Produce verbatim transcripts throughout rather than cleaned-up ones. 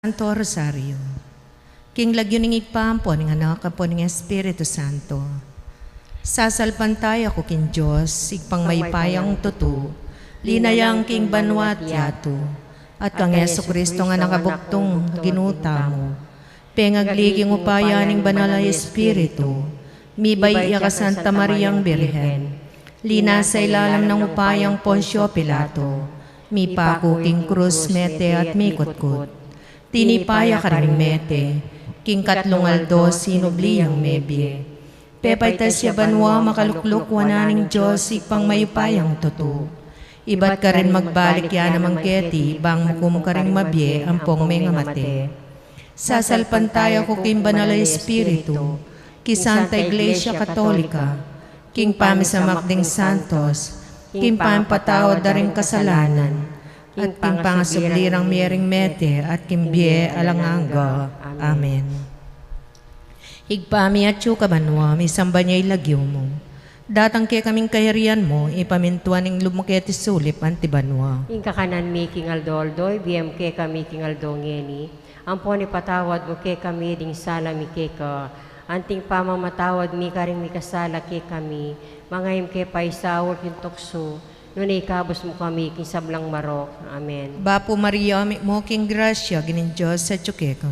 Santo Rosario. King lagyu ning Ibpa, ampo ning Anak, ampo ning Espiritu Santo. Sasalpantaya ku king Dios, Ibpang mayupayang tutu, linayang king banua at yatu, at kang Jesucristo a Anak a bugtung, Ginu tamu. Pengagli king upaya ning Banal a Espiritu, mibait ya ka Santa Mariang Birhen, linasa ilalam ning upayang Poncio Pilato, mipaku king krus, mete at mikutkut. Tinipa ya karing mete, king katlung aldo sinubli yang mebie. Pepaitas ya banua, makalukluk wanan ning Dios Ibpang mayupayang tutu. Ibat karin magbalik ya naman keti, bang mukum karing mabie ampong mengamate. Sasalpantaya ku king Banal a Espiritu, king Santa Iglesia Katolika, king pamisamak ding santos, king pampatawad da ring kasalanan, at king pangasubli rang mie ring mete, at king bie alang angga. Amen. Ibpa mi, atsu ka banua, misamban ya ing lagyu mu. Datang kekami ing kayarian mu, ipamintuan ing lub mu keti sulip anti banua. Ing kakanan mi king aldo-aldo, ibie mu kekami king aldo ngeni. Ampon ipatawad mu kekami ding sala mi keka, anting pamamatawad mi karing mikasala kekami. Manga e mu ke paisaul king tuksu, nune ikabus mu kami king sablang marok. Amen. Bapu Maria, mitmu ka king grasya, Ginung Dios atyu keka.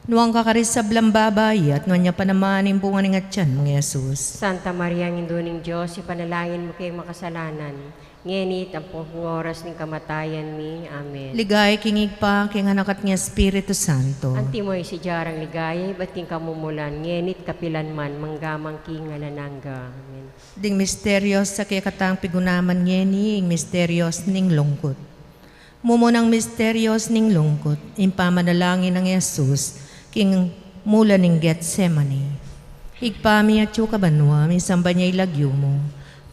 Nuan ka karing sablang babai, at nuan ya pa naman ing bunga ning atyan mung Jesus. Santa Maria, Indu ning Dios, ipanalangin mu keng makasalanan, ngeni at ampong king oras ning kamatayan mi. Amen. Ligaya king Ibpa, king Anak, at king Espiritu Santo. Antimo ing sadya rang ligaya ibat king kamumulan, ngeni at kapilan man, mangga man king alang angga. Amen. Ding misterios a kekatang pigunaman ngeni, ing misterios ning lungkut. Mumunang misterios ning lungkut, ing pamanalangin nang Jesus king mulan ning Getsemani. Ibpa mi atyu ka banua, misamban ya ing lagyu mu.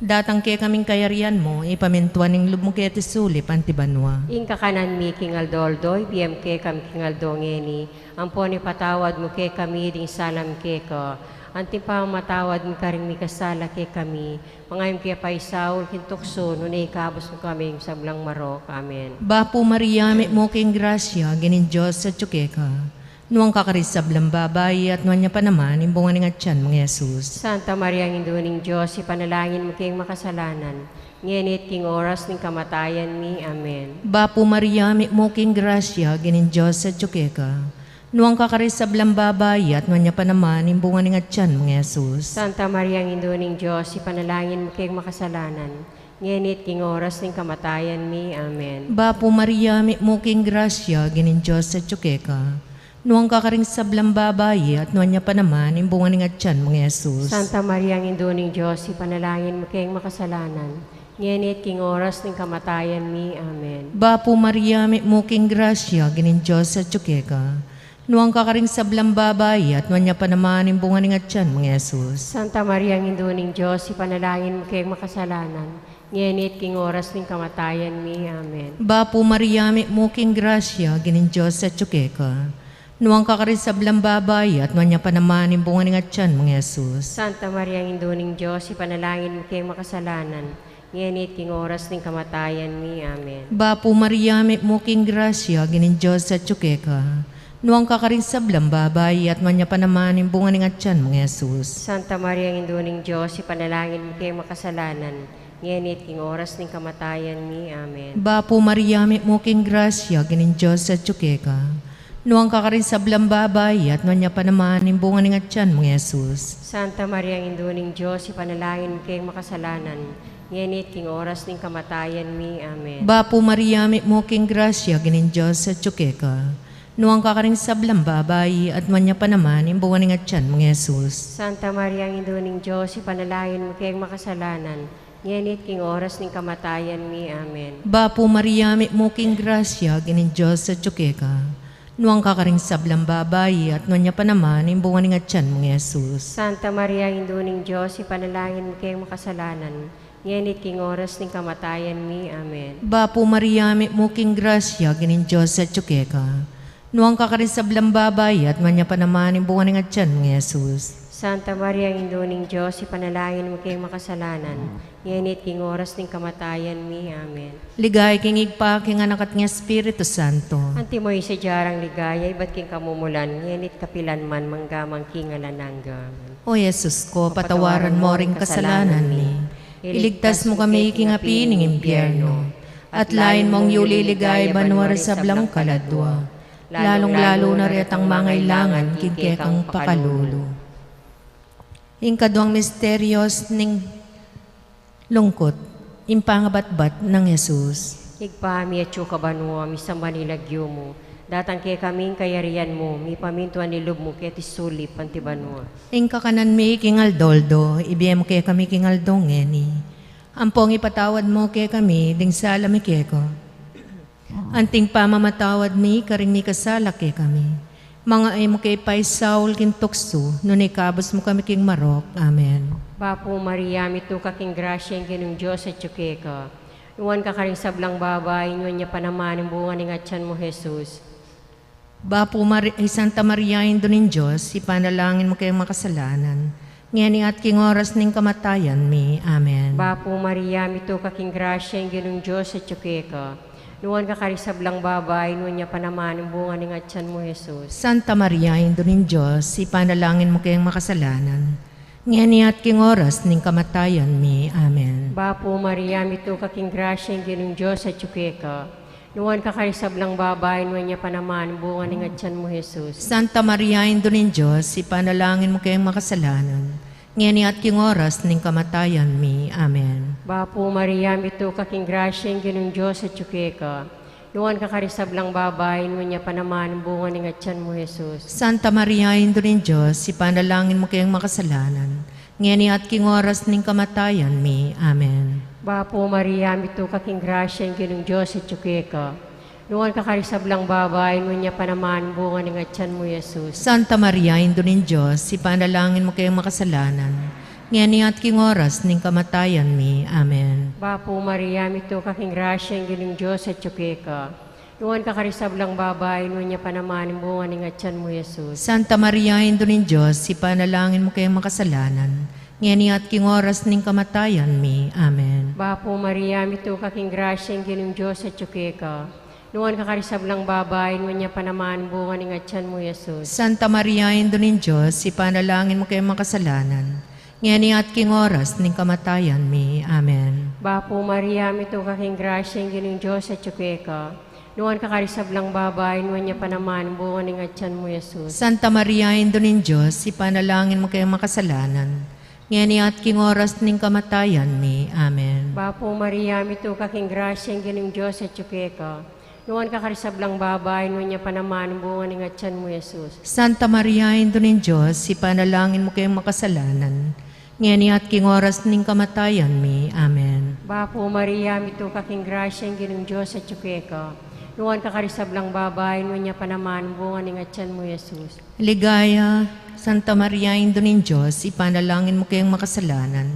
Datang kekami ing kayarian mu, ipamintuan ing lub mu keti sulip anti banua. Ing kakanan mi king aldo-aldo, ibie mu kekami king aldo ngeni, ampon ipatawad mu kekami ding sala mi keka, anting pamamatawad mi karing mikasala kekami, manga e mu ke paisaul king tuksu, nune ikabus mu kami king sablang marok. Amen. Bapu Maria, mitmu ka king grasya, Ginung Dios atyu keka. Nuan ka karing sablang babai, at nuan ya pa naman ing bunga ning atyan mung Jesus. Santa Maria, Indu ning Dios, ipanalangin mu keng makasalanan, ngeni at king oras ning kamatayan mi. Amen. Bapu Maria, mitmu ka king grasya, Ginung Dios atyu keka. Nuan ka karing sablang babai, at nuan ya pa naman ing bunga ning atyan mung Jesus. Santa Maria, Indu ning Dios, ipanalangin mu keng makasalanan, ngeni at king oras ning kamatayan mi. Amen. Bapu Maria, mitmu ka king grasya, Ginung Dios atyu keka. Nuan ka karing sablang babai, at nuan ya pa naman ing bunga ning atyan mung Jesus. Santa Maria, Indu ning Dios, ipanalangin mu keng makasalanan, ngeni at king oras ning kamatayan mi. Amen. Bapu Maria, mitmu ka king grasya, Ginung Dios atyu keka. Nuan ka karing sablang babai, at nuan ya pa naman ing bunga ning atyan mung Jesus. Santa Maria, Indu ning Dios, ipanalangin mu keng makasalanan, ngeni at king oras ning kamatayan mi. Amen. Bapu Maria, mitmu ka king grasya, Ginung Dios atyu keka. Nuan ka karing sablang babai, at nuan ya pa naman ing bunga ning atyan mung Jesus. Santa Maria, Indu ning Dios, ipanalangin mu keng makasalanan, ngeni at king oras ning kamatayan mi. Amen. Bapu Maria, mitmu ka king grasya, Ginung Dios atyu keka. Nuan ka karing sablang babai, at nuan ya pa naman ing bunga ning atyan mung Jesus. Santa Maria, Indu ning Dios, ipanalangin mu keng makasalanan, ngeni at king oras ning kamatayan mi. Amen. Bapu Maria, mitmu ka king grasya, Ginung Dios atyu keka. Nuan ka karing sablang babai, at nuan ya pa naman ing bunga ning atyan mung Jesus. Santa Maria, Indu ning Dios, ipanalangin mu keng makasalanan, ngeni at king oras ning kamatayan mi. Amen. Bapu Maria, mitmu ka king grasya, Ginung Dios atyu keka. Nuan ka karing sablang babai, at nuan ya pa naman ing bunga ning atyan mung Jesus. Santa Maria, Indu ning Dios, ipanalangin mu keng makasalanan, ngeni at king oras ning kamatayan mi. Amen. Bapu Maria, mitmu ka king grasya, Ginung Dios atyu keka. Nuan ka karing sablang babai, at nuan ya pa naman ing bunga ning atyan mung Jesus. Santa Maria, Indu ning Dios, ipanalangin mu keng makasalanan, ngeni at king oras ning kamatayan mi. Amen. Bapu Maria, mitmu ka king grasya, Ginung Dios atyu keka. Nuan ka karing sablang babai, at nuan ya pa naman ing bunga ning atyan mung Jesus. Santa Maria, Indu ning Dios, ipanalangin mu keng makasalanan, ngeni at king oras ning kamatayan mi. Amen. Ligaya king Ibpa, king Anak, at king Espiritu Santo. Antimo ing sadya rang ligaya, ibat king kamumulan, ngeni at kapilan man, mangga man king alang angga. Amen. O Jesus ko, patawaran mo ring kasalanan mi. Iligtas mu kami king api ning impyerno. At lain mong yuli ligaya banua ring sablang kaladua. Lalung-lalu na retang mangailangan king kekang pakalulu. Ing kaduang misterios ning lungkut, ing pangabatbat nang Jesus. Ibpa mi, atsu ka banua, misamban ya ing lagyu mu. Datang kekami ing kayarian mu, mipamintuan ing lub mu keti sulip anti banua. Ing kakanan mi king aldo-aldo, ibie mu kekami king aldo ngeni. Ampong ipatawad mu kekami ding sala mi keka, anting pamamatawad mi karing mikasala kekami. Manga e mu ke paisaul king tuksu, nune ikabus mu kami king marok. Amen. Bapu Maria, mitmu ka king grasya, ing Ginung Dios atyu keka. Nuan ka karing sablang babai, nuan ya pa naman ing bunga ning atyan mu, Jesus. Bapu Mari-, ay, Santa Maria, Indu ning Dios, ipanalangin mu keng makasalanan, ngeni at king oras ning kamatayan mi. Amen. Bapu Maria, mitmu ka king grasya, ing Ginung Dios atyu keka. Nuan ka karing sablang babai, nuan ya pa naman ing bunga ning atyan mu, Jesus. Santa Maria, Indu ning Dios, ipanalangin mu keng makasalanan, ngeni at king oras ning kamatayan mi. Amen. Bapu Maria, mitmu ka king grasya, ing Ginung Dios atyu keka. Nuan ka karing sablang babai, nuan ya pa naman ing bunga ning atyan mu, Jesus. Santa Maria, Indu ning Dios, ipanalangin mu keng makasalanan, ngeni at king oras ning kamatayan mi. Amen. Bapu Maria, mitmu ka king grasya, ing Ginung Dios atyu keka. Nuan ka karing sablang babai, nuan ya pa naman ing bunga ning atyan mu, Jesus. Santa Maria, Indu ning Dios, ipanalangin mu keng makasalanan, ngeni at king oras ning kamatayan mi. Amen. Bapu Maria, mitmu ka king grasya, ing Ginung Dios atyu keka. Nuan ka karing sablang babai, nuan ya pa naman ing bunga ning atyan mu, Jesus. Santa Maria, Indu ning Dios, ipanalangin mu keng makasalanan, ngeni at king oras ning kamatayan mi. Amen. Bapu Maria, mitmu ka king grasya, ing Ginung Dios atyu keka. Nuan ka karing sablang babai, nuan ya pa naman ing bunga ning atyan mu, Jesus. Santa Maria, Indu ning Dios, ipanalangin mu keng makasalanan, ngeni at king oras ning kamatayan mi. Amen. Bapu Maria, mitmu ka king grasya, ing Ginung Dios atyu keka. Nuan ka karing sablang babai, nuan ya pa naman ing bunga ning atyan mu, Jesus. Santa Maria, Indu ning Dios, ipanalangin mu keng makasalanan, ngeni at king oras ning kamatayan mi. Amen. Bapu Maria, mitmu ka king grasya, ing Ginung Dios atyu keka. Nuan ka karing sablang babai, nuan ya pa naman ing bunga ning atyan mu, Jesus. Santa Maria, Indu ning Dios, ipanalangin mu keng makasalanan, ngeni at king oras ning kamatayan mi. Amen. Bapu Maria, mitmu ka king grasya, ing Ginung Dios atyu keka. Nuan ka karing sablang babai, nuan ya pa naman ing bunga ning atyan mu, Jesus. Santa Maria, Indu ning Dios, ipanalangin mu keng makasalanan, ngeni at king oras ning kamatayan mi. Amen. Bapu Maria, mitmu ka king grasya, ing Ginung Dios atyu keka. Nuan ka karing sablang babai, nuan ya pa naman ing bunga ning atyan mu, Jesus. Ligaya, Santa Maria, Indu ning Dios, ipanalangin mu keng makasalanan,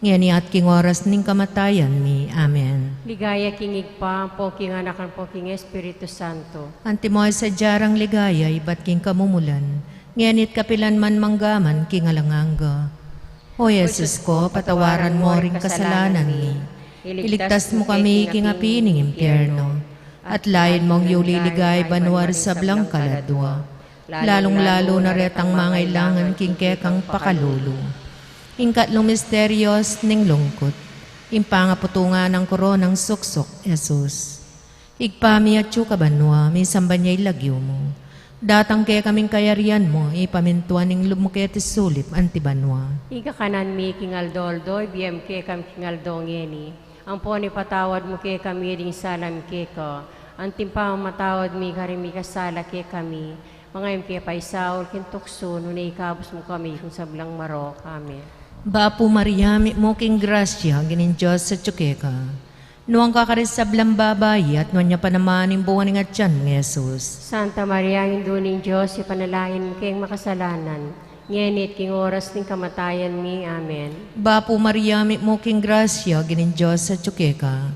ngeni at king oras ning kamatayan mi. Amen. Ligaya king Ibpa, ampo king Anak, ampo king Espiritu Santo. Antimo ing sadya rang ligaya, ibat king kamumulan, ngeni at kapilan man, mangga man king alang angga. O Jesus ko, patawaran mo ring kasalanan mi. Iligtas mu kami king api ning impyerno. At lain mong yuli ligaya banua ring sablang kaladua. Lalung-lalu na retang mangailangan king kekang pakalulu. Ing katlung misterios ning lungkut, ing pangaputungan nang koronang suksuk Jesus. Ibpa mi, atsu ka banua, misamban ya ing lagyu mu. Datang kekami ing kayarian mu, ipamintuan ing lub mu keti sulip anti banua. Ing kakanan mi king aldo-aldo, ibie mu kekami king aldo ngeni. Ampon ipatawad mu kekami ding sala mi keka, anti ing pamamatawad mi karing mikasala kekami. Manga e mu ke paisaul king tuksu, nune ikabus mu kami king sablang marok. Amen. Bapu Maria, mitmu ka king grasya, ing Ginung Dios atyu keka. Nuan ka karing sablang babai, at nuan ya pa naman ing bunga ning atyan mu, Jesus. Santa Maria, Indu ning Dios, ipanalangin mu keng makasalanan, ngeni at king oras ning kamatayan mi. Amen. Bapu Maria, mitmu ka king grasya, ing Ginung Dios atyu keka.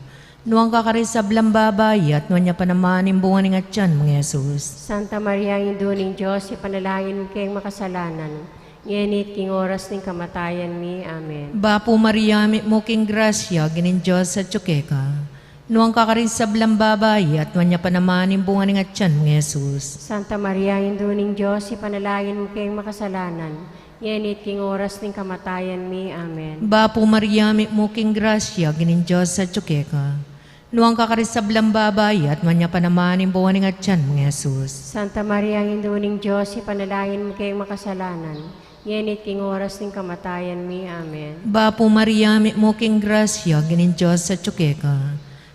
Nuan ka karing sablang babai, at nuan ya pa naman ing bunga ning atyan mu, Jesus. Santa Maria, Indu ning Dios, ipanalangin mu keng makasalanan, Ngeni at king oras ning kamatayan mi. Amen. Bapu Maria, mitmu ka king grasya, ing Ginu Dios atyu keka. Nuan ka karing sablang babai, at nuan ya pa naman ing bunga ning atyan mung Jesus. Santa Maria, Indu ning Dios, ipanalangin mu keng makasalanan, ngeni at king oras ning kamatayan mi. Amen. Bapu Maria, mitmu ka king grasya, ing Ginu Dios atyu keka. Nuan ka karing sablang babai, at nuan ya pa naman ing bunga ning atyan mung Jesus. Santa Maria, Indu ning Dios, ipanalangin mu keng makasalanan, ngeni at king oras ning kamatayan mi. Amen. Bapu Maria, mitmu ka king grasya, ing Ginu Dios atyu keka.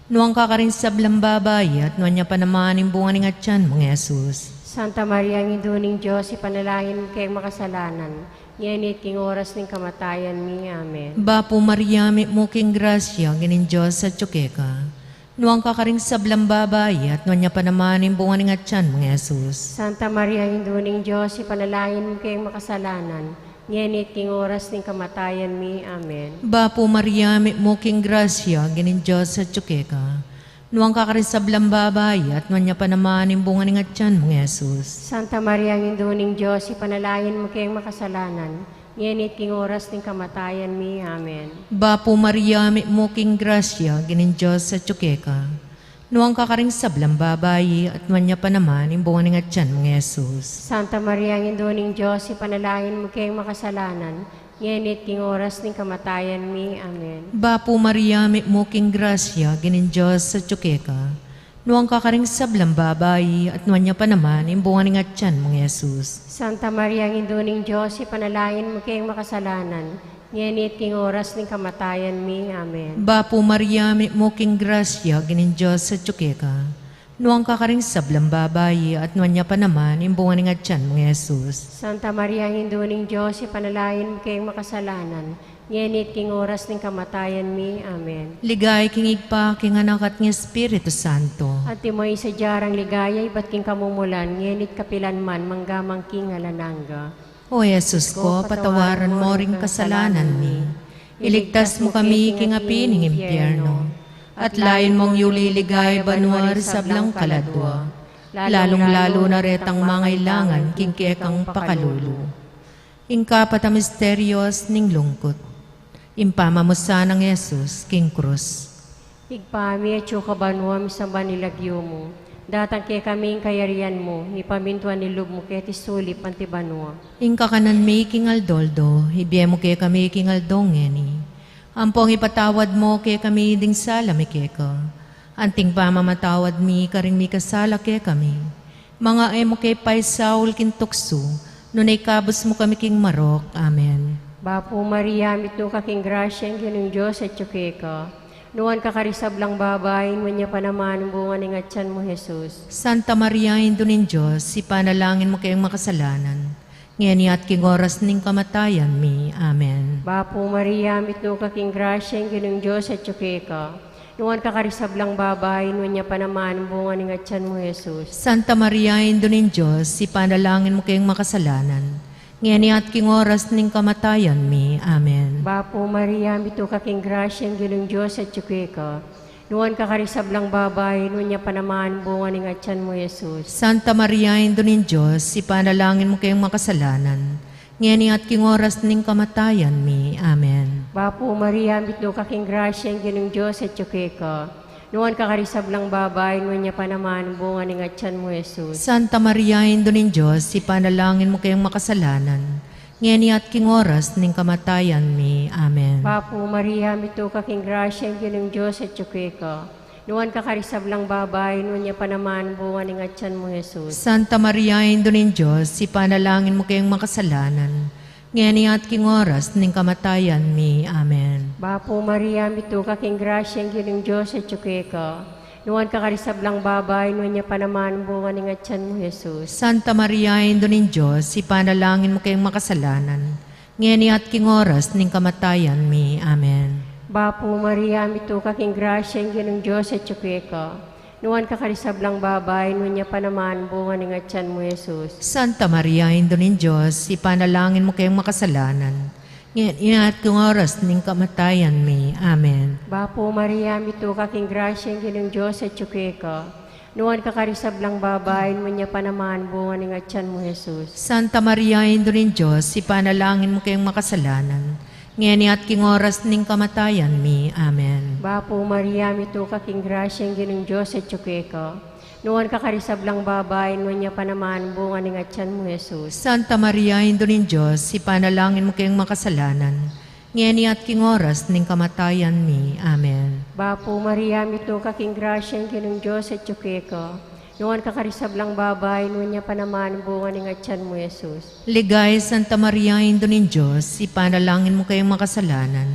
Nuan ka karing sablang babai, at nuan ya pa naman ing bunga ning atyan mung Jesus. Santa Maria, Indu ning Dios, ipanalangin mu keng makasalanan, ngeni at king oras ning kamatayan mi. Amen. Bapu Maria, mitmu ka king grasya, ing Ginu Dios atyu keka. Nuan ka karing sablang babai, at nuan ya pa naman ing bunga ning atyan mung Jesus. Santa Maria, Indu ning Dios, ipanalangin mu keng makasalanan, ngeni at king oras ning kamatayan mi. Amen. Bapu Maria, mitmu ka king grasya, ing Ginu Dios atyu keka. Nuan ka karing sablang babai, at nuan ya pa naman ing bunga ning atyan mung Jesus. Santa Maria, Indu ning Dios, ipanalangin mu keng makasalanan, ngeni at king oras ning kamatayan mi. Amen. Bapu Maria, mitmu ka king grasya, ing Ginu Dios atyu keka. Nuan ka karing sablang babai, at nuan ya pa naman ing bunga ning atyan mung Jesus. Santa Maria, Indu ning Dios, ipanalangin mu keng makasalanan, ngeni at king oras ning kamatayan mi. Amen. Bapu Maria, mitmu ka king grasya, ing Ginu Dios atyu keka. Nuan ka karing sablang babai, at nuan ya pa naman ing bunga ning atyan mung Jesus. Santa Maria, Indu ning Dios, ipanalangin mu keng makasalanan, ngeni at king oras ning kamatayan mi. Amen. Bapu Maria, mitmu ka king grasya, ing Ginu Dios atyu keka. Nuan ka karing sablang babai, at nuan ya pa naman ing bunga ning atyan mung Jesus. Santa Maria, Indu ning Dios, ipanalangin mu keng makasalanan, ngeni at king oras ning kamatayan mi. Amen. Ligaya king Ibpa, king Anak, at king Espiritu Santo. Antimo ing sadya rang ligaya ibat king kamumulan, ngeni at kapilan man, mangga man king alang angga. O Jesus ko, patawaran mo ring kasalanan mi. Iligtas mu kami king api ning impyerno. At layun mung yuli ligaya banua ring sablang kaladua, lalung-lalu na retang mangailangan king kekang pakalulu. Ing kapat a misteryos ning lungkut, ing pamamusan nang Jesus king krus. Ibpa mi, atsu ka banua, misamban ya ing lagyu mu. Datang kekami ing kayarian mu, mipamintuan ing lub mu keti sulip anti banua. Ing kakanan mi king aldo-aldo, ibie mu kekami king aldo ngeni. Ampong ipatawad mu kekami ding sala mi keka, anting pamamatawad mi karing mikasala kekami. Manga e mu ke paisaul king tuksu, nune ikabus mu kami king marok. Amen. Bapu Maria, mitmu ka king grasya, ing Ginung Dios atyu keka. Nuan ka karing sablang babai, nuan ya pa naman ing bunga ning atyan mu, Jesus. Santa Maria, Indu ning Dios, ipanalangin mu keng makasalanan, ngeni at king oras ning kamatayan mi. Amen. Bapu Maria, mitmu ka king grasya, ing Ginung Dios atyu keka. Nuan ka karing sablang babai, nuan ya pa naman ing bunga ning atyan mu, Jesus. Santa Maria, Indu ning Dios, ipanalangin mu keng makasalanan, ngeni at king oras ning kamatayan mi. Amen. Bapu Maria, mitmu ka king grasya, ing Ginung Dios atyu keka. Nuan ka karing sablang babai, nuan ya pa naman ing bunga ning atyan mu, Jesus. Santa Maria, Indu ning Dios, ipanalangin mu keng makasalanan, ngeni at king oras ning kamatayan mi. Amen. Bapu Maria, mitmu ka king grasya, ing Ginung Dios atyu keka. Nuan ka karing sablang babai, nuan ya pa naman ing bunga ning atyan mu, Jesus. Santa Maria, Indu ning Dios, ipanalangin mu keng makasalanan, ngeni at king oras ning kamatayan mi. Amen. Bapu Maria, mitmu ka king grasya, ing Ginung Dios atyu keka. Nuan ka karing sablang babai, nuan ya pa naman ing bunga ning atyan mu, Jesus. Santa Maria, Indu ning Dios, ipanalangin mu keng makasalanan, ngeni at king oras ning kamatayan mi. Amen. Bapu Maria, mitmu ka king grasya, ing Ginung Dios atyu keka. Nuan ka karing sablang babai, nuan ya pa naman ing bunga ning atyan mu, Jesus. Santa Maria, Indu ning Dios, ipanalangin mu keng makasalanan, ngeni at king oras ning kamatayan mi. Amen. Bapu Maria, mitmu ka king grasya, ing Ginung Dios atyu keka. Nuan ka karing sablang babai, nuan ya pa naman ing bunga ning atyan mu, Jesus. Santa Maria, Indu ning Dios, ipanalangin mu keng makasalanan, ngeni at king oras ning kamatayan mi. Amen. Bapu Maria, mitmu ka king grasya, ing Ginung Dios atyu keka. Nuan ka karing sablang babai, nuan ya pa naman bunga ning atyan mu, Jesus. Santa Maria, Indu ning Dios, ipanalangin mu keng makasalanan, ngeni at king oras ning kamatayan mi. Amen. Bapu Maria, mitmu ka king grasya, ing Ginung Dios atyu keka. Nuan ka karing sablang babai, nuan ya pa naman bunga ning atyan mu, Jesus. Santa Maria, Indu ning Dios, ipanalangin mu keng makasalanan, ngeni at king oras ning kamatayan mi. Amen. Bapu Maria, mitmu ka king grasya, ing Ginung Dios atyu keka. Nuan ka karing sablang babai, nuan ya pa naman bunga ning atyan mu, Jesus. Ligaya, Santa Maria, Indu ning Dios, ipanalangin mu keng makasalanan,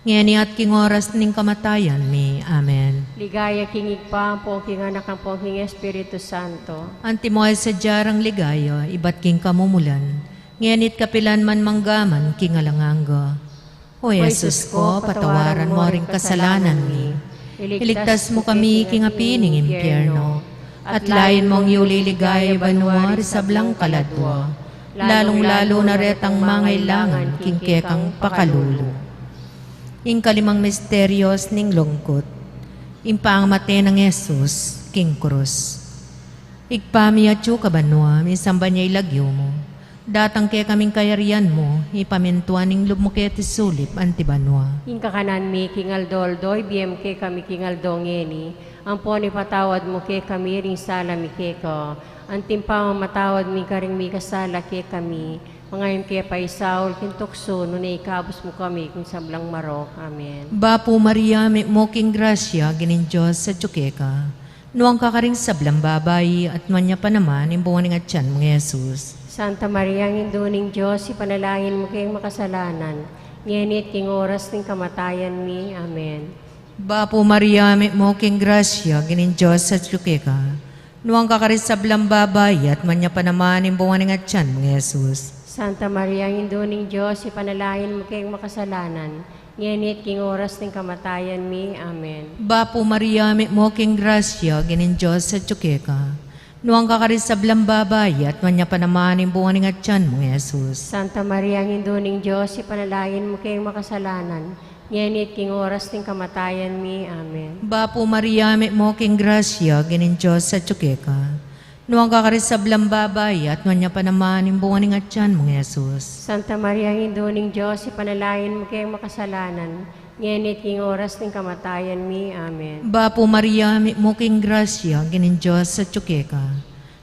ngeni at king oras ning kamatayan mi. Amen. Ligaya king Ibpa, ampon king Anak, ampon king Espiritu Santo. Antimo ing sadya rang ligaya, ibat king kamumulan, ngeni't kapilan man, manggaman king alang angga. O Jesus ko, patawaran mo ring kasalanan mi. Iligtas mu kami king api ning impyerno. At lain mong yuli ligaya banua ring sablang kaladua, lalung-lalu na retang mangailangan king kekang pakalulu. Ing kalimang misterios ning lungkut, ing pangamate nang Jesus king krus. Ibpa mi atyu ka banua, misamban ya ing lagyu mu. Datang kekami ing kayarian mu, ipamintuan ing lub mu keti sulip anti banua. Ing kakanan mi king aldo-aldo, ibie mu kekami king aldo ngeni, ampon ipatawad mu kekami ring sala mi keka, anti ing pamamatawad mi karing mikasala kekami. Manga e mu ke paisaul king tuksu, nune ikabus mu kami king sablang marok. Amen. Bapu Maria, mitmu king grasya, Ginung Dios atyu keka. Nuan ka karing sablang babai, at nuan ya pa naman ing bunga ning atyan mung Jesus. Santa Maria, Indu ning Dios, ipanalangin mu keng makasalanan, ngeni at king oras ning kamatayan mi. Amen. Bapu Maria, mitmu king grasya, Ginung Dios atyu keka. Nuan ka karing sablang babai, at nuan ya pa naman ing bunga ning atyan mung Jesus. Santa Maria, Indu ning Dios, ipanalangin mu keng makasalanan, ngeni at king oras ning kamatayan mi. Amen. Bapu Maria, mitmu king grasya, Ginung Dios atyu keka. Nuan ka karing sablang babai, at nuan ya pa naman ing bunga ning atyan mung Jesus. Santa Maria, Indu ning Dios, ipanalangin mu keng makasalanan, ngeni at king oras ning kamatayan mi. Amen. Bapu Maria, mitmu king grasya, Ginung Dios atyu keka. Nuan ka karing sablang babai, at nuan ya pa naman ing bunga ning atyan mung Jesus. Santa Maria, Indu ning Dios, ipanalangin mu keng makasalanan, ngeni at king oras ning kamatayan mi. Amen. Bapu Maria, mitmu king grasya, Ginung Dios atyu keka.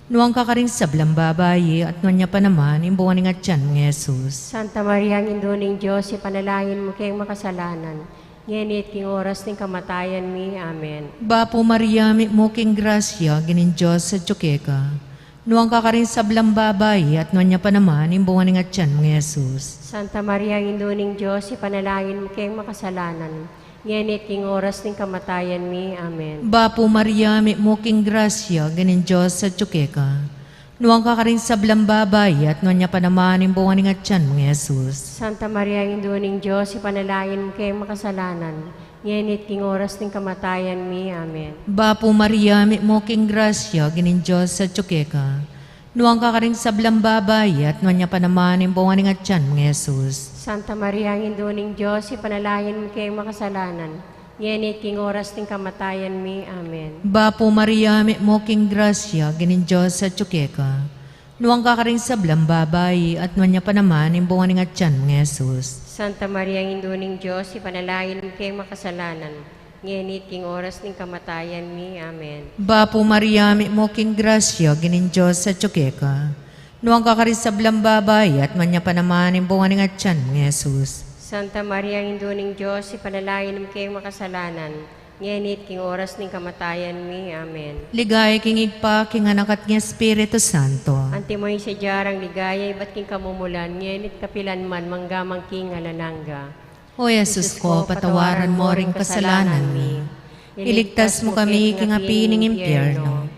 Nuan ka karing sablang babai, at nuan ya pa naman ing bunga ning atyan mung Jesus. Santa Maria, Indu ning Dios, ipanalangin mu keng makasalanan, ngeni at king oras ning kamatayan mi. Amen. Bapu Maria, mitmu king grasya, Ginung Dios atyu keka. Nuan ka karing sablang babai, at nuan ya pa naman ing bunga ning atyan mung Jesus. Santa Maria, Indu ning Dios, ipanalangin mu keng makasalanan, ngeni at king oras ning kamatayan mi. Amen. Bapu Maria, mitmu king grasya, Ginung Dios atyu keka. Nuan ka karing sablang babai, at nuan ya pa naman ing bunga ning atyan mung Jesus. Santa Maria, Indu ning Dios, ipanalangin mu keng makasalanan, ngeni at king oras ning kamatayan mi. Amen. Bapu Maria, mitmu king grasya, Ginung Dios atyu keka. Nuan ka karing sablang babai, at nuan ya pa naman ing bunga ning atyan mung Jesus. Santa Maria, Indu ning Dios, ipanalangin mu keng makasalanan, ngeni at king oras ning kamatayan mi. Amen. Bapu Maria, mitmu king grasya, Ginung Dios atyu keka. Nuan ka karing sablang babai, at nuan ya pa naman ing bunga ning atyan mung Jesus. Santa Maria, Indu ning Dios, ipanalangin mu keng makasalanan, ngeni at king oras ning kamatayan mi. Amen. Bapu Maria, mitmu king grasya, Ginung Dios atyu keka. Nuan ka karing sablang babai, at nuan ya pa naman ing bunga ning atyan mung Jesus. Santa Maria, Indu ning Dios, ipanalangin mu keng makasalanan, ngeni at king oras ning kamatayan mi. Amen. Ligaya king Ibpa, king Anak, at king Espiritu Santo. Antimo ing sadya rang ligaya, ibat king kamumulan, ngeni at kapilan man, manggaman king alang angga. O Jesus ko, patawaran mo ring kasalanan mi. Iligtas mu kami king api ning impyerno.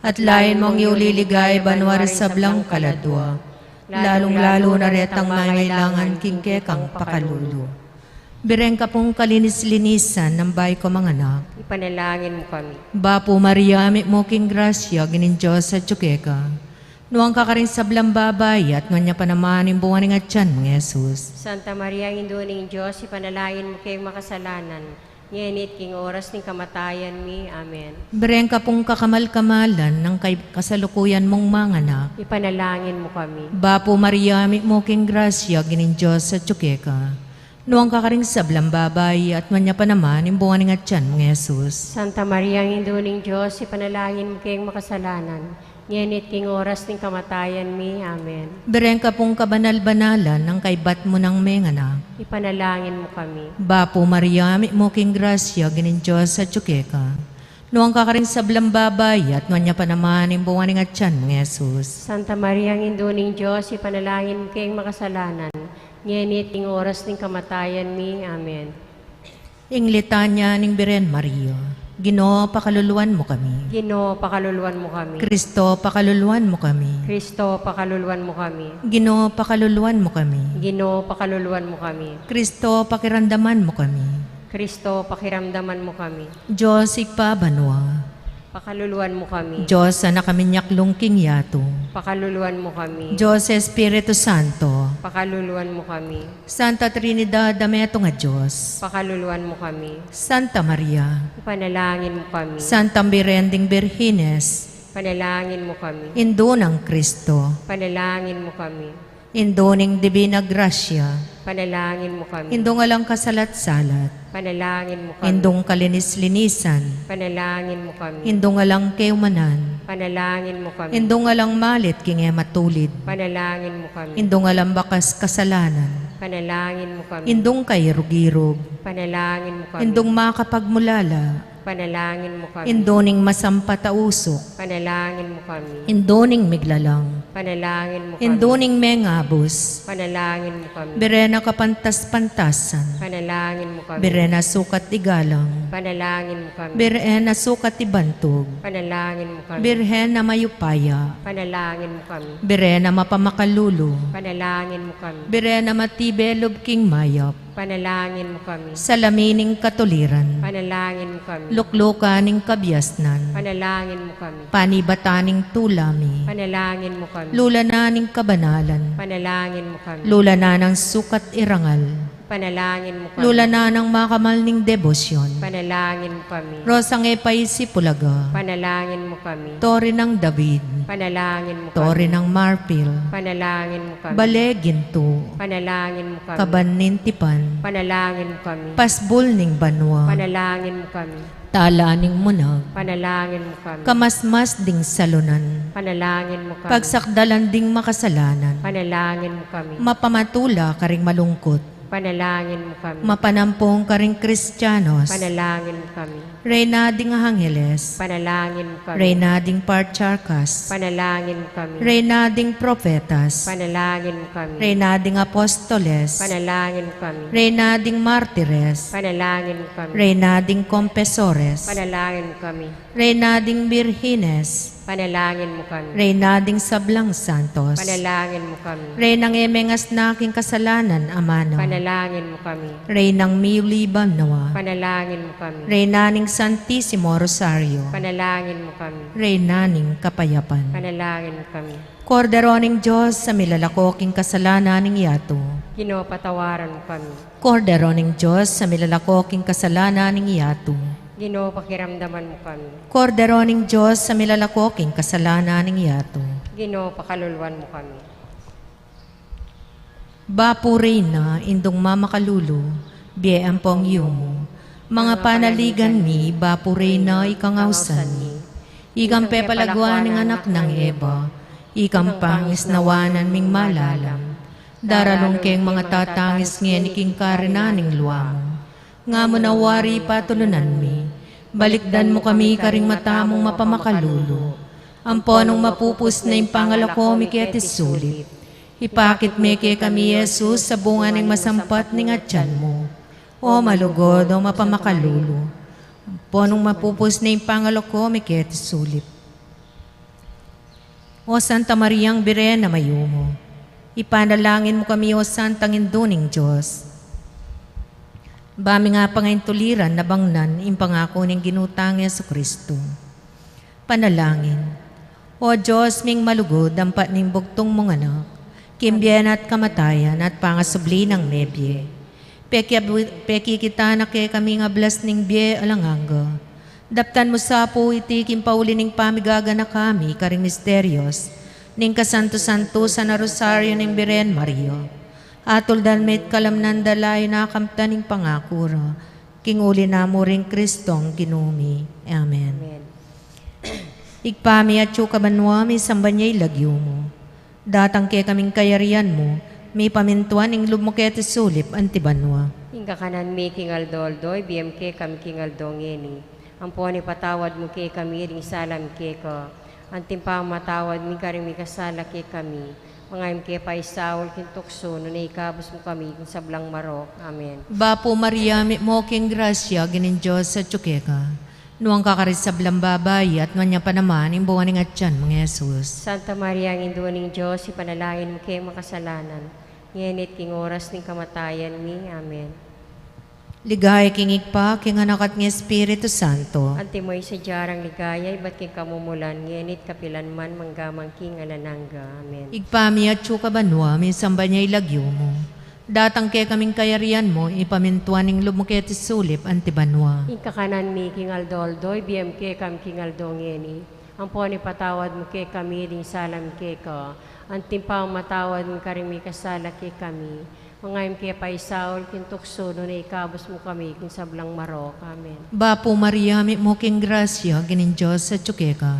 At lain mong yuli ligaya banua ring sablang kaladua, lalung-lalu na retang mangailangan king kekang pakalulu. Bireng ka pung kalinis-linisan nang bayu kong manganak. Ipanalangin mu kami. Bapu Maria, mitmu king grasya, Ginung Dios atyu keka. Nuan ka karing sablang babai, at nuan ya pa naman ing bunga ning atyan mung Jesus. Santa Maria, Indu ning Dios, ipanalangin mu keng makasalanan, Ngeni at king oras ning kamatayan mi. Amen. Beren ka pung kakamal-kamalan nang kay kasalukuyan mung manganak. Ipanalangin mu kami. Bapu Maria, mitmu king grasya, Ginung Dios atyu keka. Nuan ka karing sablang babai, at nuan ya pa naman ing bunga ning atyan mung Jesus. Santa Maria, Indu ning Dios, ipanalangin mu keng makasalanan, ngeni at king oras ning kamatayan mi. Amen. Beren ka pung kabanal-banalan nang kaybat mu nang menganak. Ipanalangin mu kami. Bapu Maria, mitmu king grasya, Ginung Dios atyu keka. Nuan ka karing sablang babai, at nuan ya pa naman ing bunga ning atyan mung Jesus. Santa Maria, Indu ning Dios, ipanalangin mu keng makasalanan, ngeni at king oras ning kamatayan mi. Amen. Ing litanya ning Birhen Maria. Ginu, pakaluluan mu kami. Ginu, pakaluluan mu kami. Kristo, pakaluluan mu kami. Kristo, pakaluluan mu kami. Ginu, pakaluluan mu kami. Ginu, pakaluluan mu kami. Kristo, pakiramdaman mu kami. Kristo, pakiramdaman mu kami. Dios Ibpa banua. Pakaluluan mu kami. Dios Anak a minyaklung king yatu. Pakaluluan mu kami. Dios Espiritu Santo. Pakaluluan mu kami. Santa Trinidad a metung a Dios. Pakaluluan mu kami. Santa Maria. Ipanalangin mu kami. Santa Birhen ding Birhines. Panalangin mu kami. Indu nang Kristo. Panalangin mu kami. Indu ning Dibina Grasya. Panalangin mu kami. Indung alang kasalat-salat. Panalangin mu kami. Indung kalinis-linisan. Panalangin mu kami. Indung alang kayumanan. Panalangin mu kami. Indung alang malit king e matulid. Panalangin mu kami. Indung alang bakas kasalanan. Panalangin mu kami. Indung kairug-irug. Panalangin mu kami. Indung makapagmulala. Panalangin mu kami. Indu ning masampat a usuk. Panalangin mu kami. Indu ning miglalang. Panalangin mu kami. Indu ning mengabus. Panalangin mu kami. Birhen a kapantas-pantasan. Panalangin mu kami. Birhen a sukat igalang. Panalangin mu kami. Birhen a sukat ibantug. Panalangin mu kami. Birhen a mayupaya. Panalangin mu kami. Birhen a mapamakalulu. Panalangin mu kami. Birhen a matibe lub king mayap. Panalangin mu kami. Salamin ning katuliran. Panalangin mu kami. Luklukan ning kabiasnan. Panalangin mu kami. Panibatan ning tula mi. Panalangin mu kami. Lulanan ning kabanalan. Panalangin mu kami. Lulanan nang sukat irangal. Panalangin mu kami. Lulanan nang makamal ning debosyon. Panalangin mu kami. Rosang e paisip ulaga. Panalangin mu kami. Tore nang David. Panalangin mu kami. Tore nang marpil. Panalangin mu kami. Bale gintu. Panalangin mu kami. Kaban ning tipan. Panalangin mu kami. Pasbul ning banua. Panalangin mu kami. Tala ning munag. Panalangin mu kami. Kamasmas ding salunan. Panalangin mu kami. Pagsakdalan ding makasalanan. Panalangin mu kami. Mapamatula karing malungkut. Panalangin mu kami. Mapanampung karing Kristianos. Panalangin mu kami. Reyna ding Angeles. Panalangin mu kami. Reyna ding Patriarkas. Panalangin mu kami. Reyna ding Propetas. Panalangin mu kami. Reyna ding Apostoles. Panalangin mu kami. Reyna ding Martires. Panalangin mu kami. Reyna ding Confesores. Panalangin mu kami. Reyna ding Birhines. Panalangin mu kami. Reyna ding sablang santos. Panalangin mu kami. Reynang e mengasna king kasalanan a manau. Panalangin mu kami. Reynang miyuli banua. Panalangin mu kami. Reyna ning Santisimo Rosario. Panalangin mu kami. Reyna ning kapayapan. Panalangin mu kami. Kordero ning Dios a milalako king kasalanan ning yatu. Ginu, patawaran mu kami. Kordero ning Dios a milalako king kasalanan ning yatu. Ginu, pakiramdaman mu kami. Kordero ning Dios a milalako king kasalanan ning yatu. Ginu, pakaluluan mu kami. Bapu Reyna, Indung mamakalulu, bie ampong yumu. Manga panaligan mi, Bapu Reyna, ikang ausan mi. Ikang pepalaguan ning anak nang Eva, ikang pangisnawanan ming malalam. Daralan keng manga tatangis ngeni king karinan ning lua mu. Nga mu na wari patulunan mi. Balikdan mu kami karing mata mung mapamakalulu. Ampo nung mapupus na ing pangalako mi keti sulip, ipakit me kekami i Jesus a bunga ning masampat ning atian mu. O malugud, o mapamakalulu. Ampo nung mapupus na ing pangalako mi keti sulip. O Santa Mariang Birhen a mayumu, ipanalangin mu kami, O Santang Indu ning Dios. Ba ming apangaintuliran a bangnan ing pangaku ning Ginu tang Jesucristo. Panalangin. O Dios ming malugud, ampat ning bugtung mung Anak, king bie na at kamatayan at pangasubli nang mebie, Peki-, pekikit na kekami ing ablas ning bie alang angga. Daptan mu sa pu iti king pauli ning pamigaganaka mi karing misterios ning kasantu-santusan a Rosario ning Birhen Maria. Atul da la met kalamnan da la ing kamtan ning pangaku ra, king uli na mu ring Kristong Ginu mi. Amen. Amen. Ibpa mi atsu ka banua, misamban ya ing lagyu mu. Datang kekami ing kayarian mu, mipamintuan ing lub mu keti sulip anti banua. Ing kakanan mi king aldo-aldo, ibie mu kekami king aldo ngeni. Ampon ipatawad mu kekami ding sala mi keka, anti ing pamamatawad mi karing mikasala kekami. Manga e mu ke paisaul king tuksu, nune ikabus mu kami king sablang marok. Amen. Bapu Maria, mitmu ka king grasya, ing Ginung Dios atsu keka. Nuan ka karing sablang babai, at nuan ya pa naman ing bunga ning atian mu, Jesus. Santa Maria, Indu ning Dios, ipanalangin mu keng makasalanan, ngeni at king oras ning kamatayan mi. Amen. Ligaya king Ibpa, king Anak, at king Espiritu Santo. Antimo ing sadya rang ligaya, ibat king kamumulan, ngeni at kapilan man, mangga man king alang angga. Amen. Ibpa mi atsu ka banua, misamban ya ing lagyu mu. Datang kekami ing kayarian mu, ipamintuan ing lub mu keti sulip anti banua. Ing kakanan mi king aldo-aldo, ibie mu kekami king aldo ngeni. Ampon ipatawad mu kekami ding sala mi keka, anti ing pamamatawad mi karing mikasala kekami. Manga e mu ke paisaul king tuksu, nune ikabus mu kami king sablang marok. Amen. Bapu Maria, mitmu ka king grasya, ing Ginung Dios atsu keka.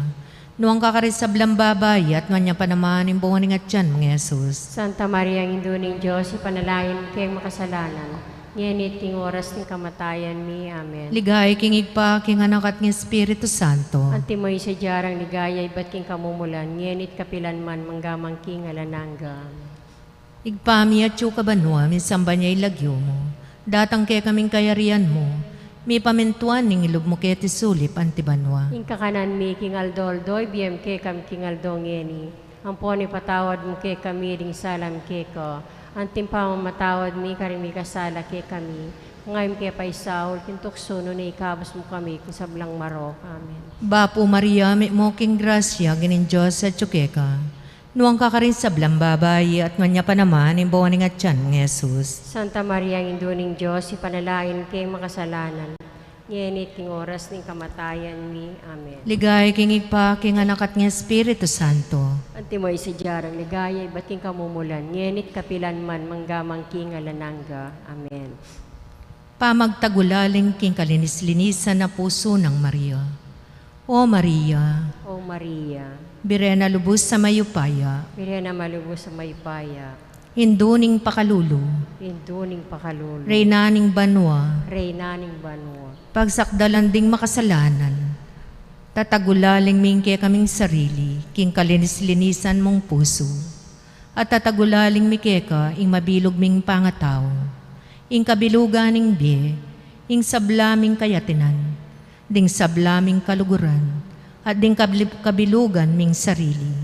Nuan ka karing sablang babai, at nuan ya pa naman ing bunga ning atian mu, Jesus. Santa Maria, Indu ning Dios, ipanalangin mu keng makasalanan, ngeni at king oras ning kamatayan mi. Amen. Ligaya king Ibpa, king Anak, at king Espiritu Santo. Antimo ing sadya rang ligaya, ibat king kamumulan, ngeni at kapilan man, mangga man king alang angga. Amen. Ibpa mi atsu ka banua, misamban ya ing lagyu mu. Datang kekami ing kayarian mu. Mipamintuan ing lub mu keti sulip anti banua. Ing kakanan mi king aldo-aldo, ibie mu kekami king aldo ngeni. Ampon ipatawad mu kekami ding sala mi keka, anti ing pamamatawad mi karing mikasala kekami. Manga e mu ke paisaul king tuksu, nune ikabus mu kami king sablang marok. Amen. Bapu Maria, mitmu ka king grasya, ing Ginung Dios atsu keka. Nuan ka karing sablang babai, at nuan ya pa naman ing bunga ning atian mu, Jesus. Santa Maria, Indu ning Dios, ipanalangin mu keng makasalanan, ngeni at king oras ning kamatayan mi. Amen. Ligaya king Ibpa, king Anak, at king Espiritu Santo. Antimo ing sadya rang ligaya, ibat king kamumulan, ngeni at kapilan man, mangga man king alang angga. Amen. Pamagtagulaling king kalinis-linisan a pusu nang Maria. O Maria. O Maria. Birhen a lubus a mayupaya. Birhen a lubus a mayupaya. Indu ning pakalulu. Indu ning pakalulu. Reyna ning banua. Reyna ning banua. Pagsakdalan ding makasalanan. Tatagulaling mi ing kekaming sarili king kalinis-linisan mung pusu. At tatagulaling mi keka ing mabilug ming pangatau, ing kabilugan ning bie, ing sabla ming kayatinan, ding sabla ming kaluguran, at ding kabli-, kabilugan ming sarili.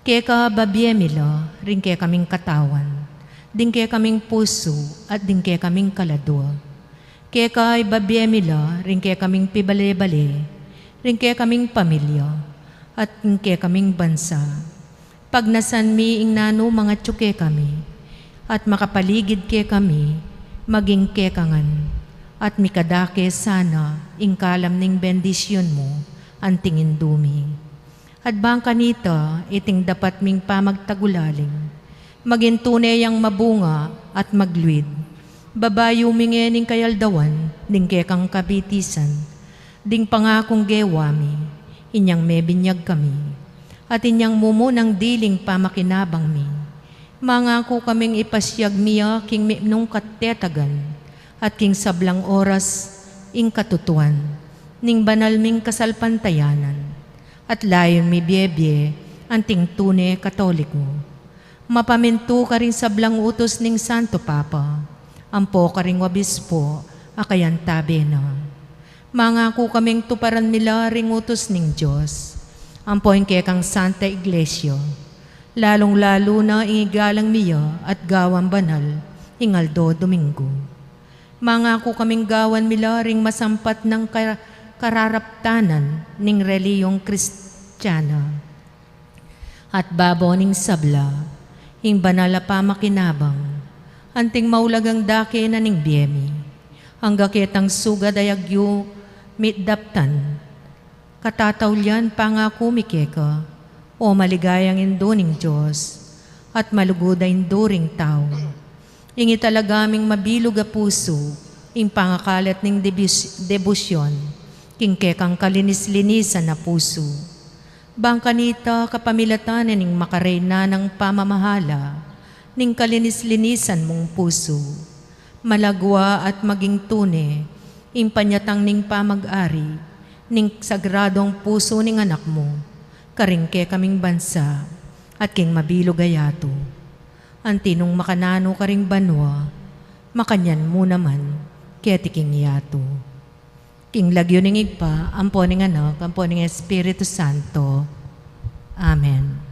Keka babie mi la ring kekaming katawan, ding kekaming pusu, at ding kekaming kaladua. Keka ibabie mi la ring kekaming pibale-bale, ring kekaming pamilya, at ring kekaming bansa. Pagnasan mi ing nanu mang atyu kekami, at makapaligid kekami, maging keka ngan, at mikadake sana ing kalam ning bendisyun mu, anting Indu mi. At bang kanita, iting dapat ming pamagtagulaling, maging tune yang mabunga at magluid. Babayu mi ngening kayaldawan ning kekang kabitisan, ding pangakung gewa mi, inyang mebinyag kami, at inyang mumunang diling pamakinabang mi. Mangaku kaming ipasyag mi ya king mitmung katetagan, at king sablang oras ing katutuan ning banal ming kasalpantayanan, at layun mi biebie anting tune Katoliko. Mapamintu karing sablang utus ning Santo Papa, ampo karing obispo a kayantabe na. Mangaku kaming tuparan mi la ring utus ning Dios, ampo ing kekang Santa Iglesia, lalung-lalu na ing igalang mi ya at gawang banal ing aldo Domingo. Mangaku kaming gawan mi la ring masampat nang ka-, kararaptanan ning reliyung Kristiyana. At babo ning sabla, ing banal a pamakinabang, Anting maulagang dake na ning bie mi, angga ketang sugad a agyu mi daptan. Katataulian pangaku mi keka, o maligayang Indu ning Dios, at malugud a Indu ring tau. Ing italaga ming mabilug a pusu, ing pangakalat ning debis-, debosyon, king kekang kalinis-linisan a pusu. Bang kanita kapamilatan na ning makareynang pamamahala, ning kalinis-linisan mung pusu. Malagwa at maging tune, ing panyatang ning pamag-ari, ning sagradong pusu ning Anak mu, karing kekaming bansa, at king mabilug a yatu. Anti nung makananu karing banua, makanyan mu naman, keti king yatu. King lagyu ning Ibpa, ampo ning Anak, ampo ning Espiritu Santo. Amen.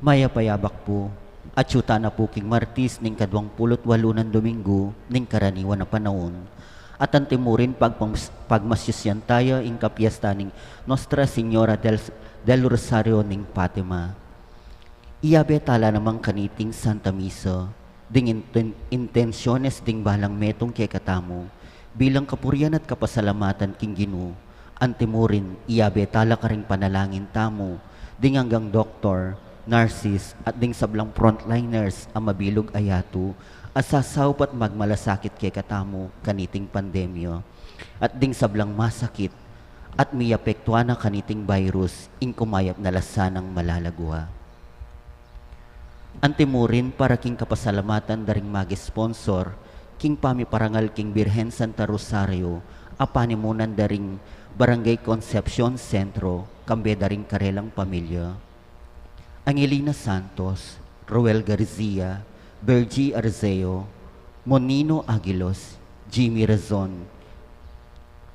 Mayap a yabak pu, atyu tana pu king Martis ning kaduang pulu't walu nang Dominggu ning karaniwan a panaun. At antimurin pagpang-, pagmasusyan taya ing kapiesta ning Nuestra Señora del, del Rosario ning Fatima. Iyabe tala naman kaniting Santa Misa, ding inten-, intensyones ding balang metung kekatamu, bilang kapurian at kapasalamatan king Ginu, antimurin, iyabe tala karing panalangin tamu, ding anggang doktor, nurses, at ding sablang frontliners a mabilug a yatu, a sasaup at magmalasakit kekatamu, kaniting pandemya, at ding sablang masakit, at miapektuan na kaniting virus, ing kumayap na la sanang malagwa. Antimurin para king kapasalamatan da ring mag-sponsor king pamiparangal king Birhen Santa Rosario, a panimunan da ring Barangay Concepcion Centro, kambe da ring karelang pamilya. Angelina Santos, Roel Garcia, Virgie Arceo, Monino Aguilos, Jimmy Razon,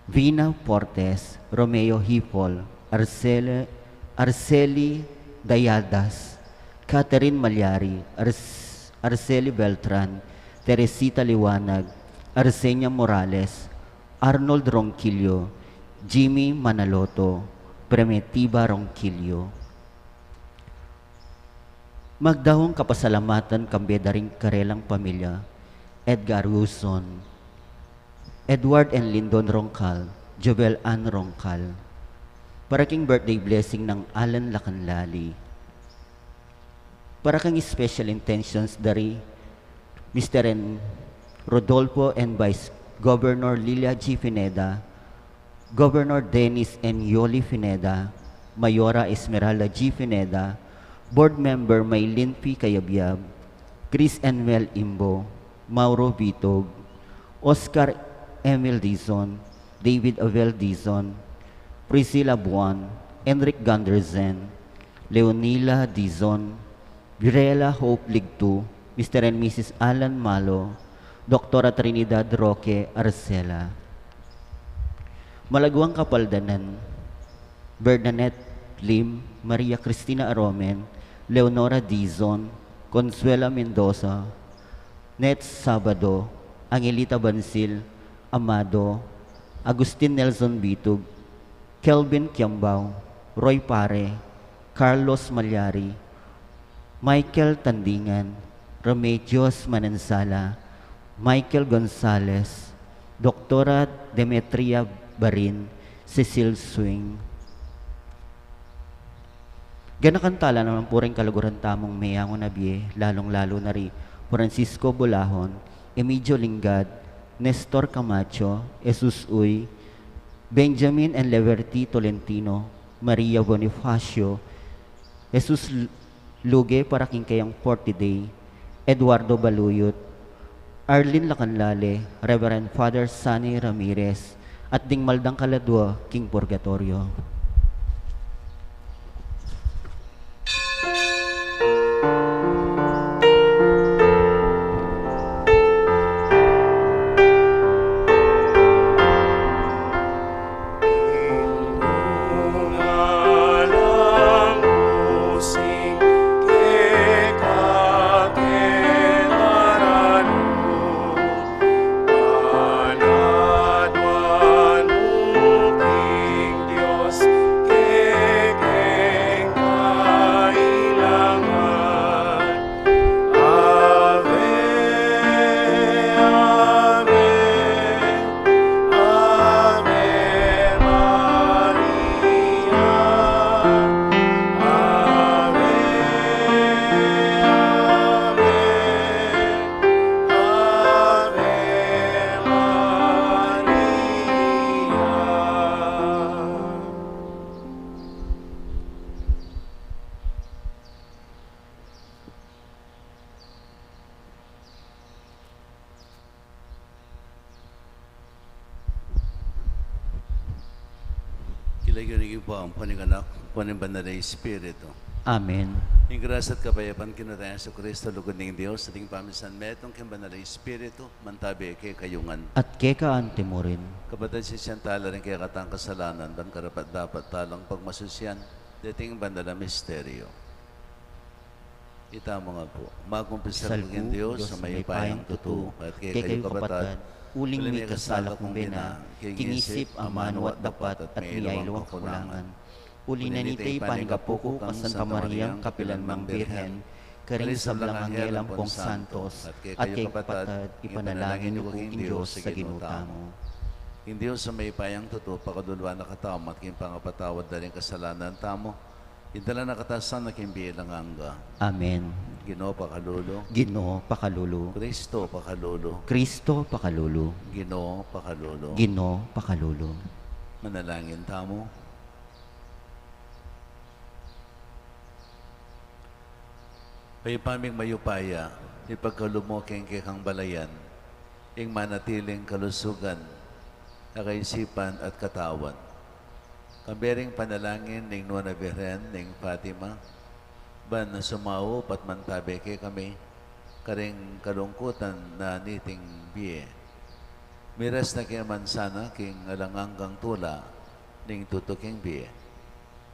Vina Portes, Romeo Hipol, Arcele-, Arceli Dayadas, Catherine Malyari, Arc-, Arceli Beltran, Teresita Liwanag, Arsenia Morales, Arnold Ronquillo, Jimmy Manaloto, Primitiva Ronquillo. Magdaun kapasalamatan kambe da ring karelang pamilya, Edgar Luzon, Edward and Lindon Roncal, Jobel Ann Roncal, para king birthday blessing nang Alan Lacanlali, para king special intentions da ri Mister and Rodolfo and Vice Governor Lilia G. Pineda, Governor Dennis and Yoli Pineda, Mayora Esmeralda G. Pineda, Board Member Maylin P. Cayabyab, Chris and Mel Imbo, Mauro Bitog, Oscar Emil Dizon, David Avel Dizon, Priscilla Buan, Enric Gundersen, Leonila Dizon, Virela Hope Ligtu, Mister and Missus Alan Malo, Doktora Trinidad Roque Arcela. Malagwang kapaldanan, Bernadette Lim, Maria Cristina Aromen, Leonora Dizon, Consuela Mendoza, Net Sabado, Angelita Bansil, Amado, Agustin Nelson Bitug, Kelvin Kiambao, Roy Pare, Carlos Malyari, Michael Tandingan, Remedios Manansala, Michael Gonzalez, Doktora Demetria Barin, Cecil Swing. Ganakan tala naman pu ring kaluguran tamung meyangu na bie, lalung-lalu na ri Francisco Bulahon, Emigio Lingad, Nestor Camacho, Jesus Uy, Benjamin and Liberty Tolentino, Maria Bonifacio, Jesus L-, Luge para king kayang forty day, Eduardo Baluyot, Arlene Lacanlale, Reverend Father Sunny Ramirez, at ding maldang kaladua king purgatoryo. King lagyu ning Ibpa, ampo ning Anak, ampo ning Banal a Espiritu. Amen. Ing grasya at kapayapan king Ginu tang Jesucristo, lugud ning Dios, at ing pamisan metung king Banal a Espiritu, mantabi kekayu ngan. At keka antimurin. Kapatad, sisian tala ring kekatang kasalanan, ban karapat-dapat talang pagmasusyan deting banal a misteryo. Ita mu nga pu, magkumpisal ku king Dios a mayupayang tutu, at kekayu kapatad, uling mikasala kung bina, king isip, amanu at dapat, at miyayaliwang kakulangan. Uli na niti, panigapu ku kang Santa Mariang kapilan mang Birhen, karing sablang anghel ampong santos, at kekayu kapatad, ipanalangin yu ku king Dios a Ginu tamu. Ing Dios a mayupayang tutu, pakalulu na katamu, at king pangapatawad da ring kasalanan tamu, idala na katamu sana king bie alang angga. Amen. Ginu, pakalulu. Ginu, pakalulu. Kristo, pakalulu. Kristo, pakalulu. Ginu, pakalulu. Ginu, pakalulu. Manalangin tamu. Ibpa ming mayupaya, ipagkalub mu king kekang balayan ing manatiling kalusugan a kaisipan at katawan. Kambe ring panalangin ning Nuan a Birhen ning Fatima, ban sumaup at mantabe kekami karing kalungkutan na niting bie. Miras na kami sana king alang anggang tula ning tutuking bie.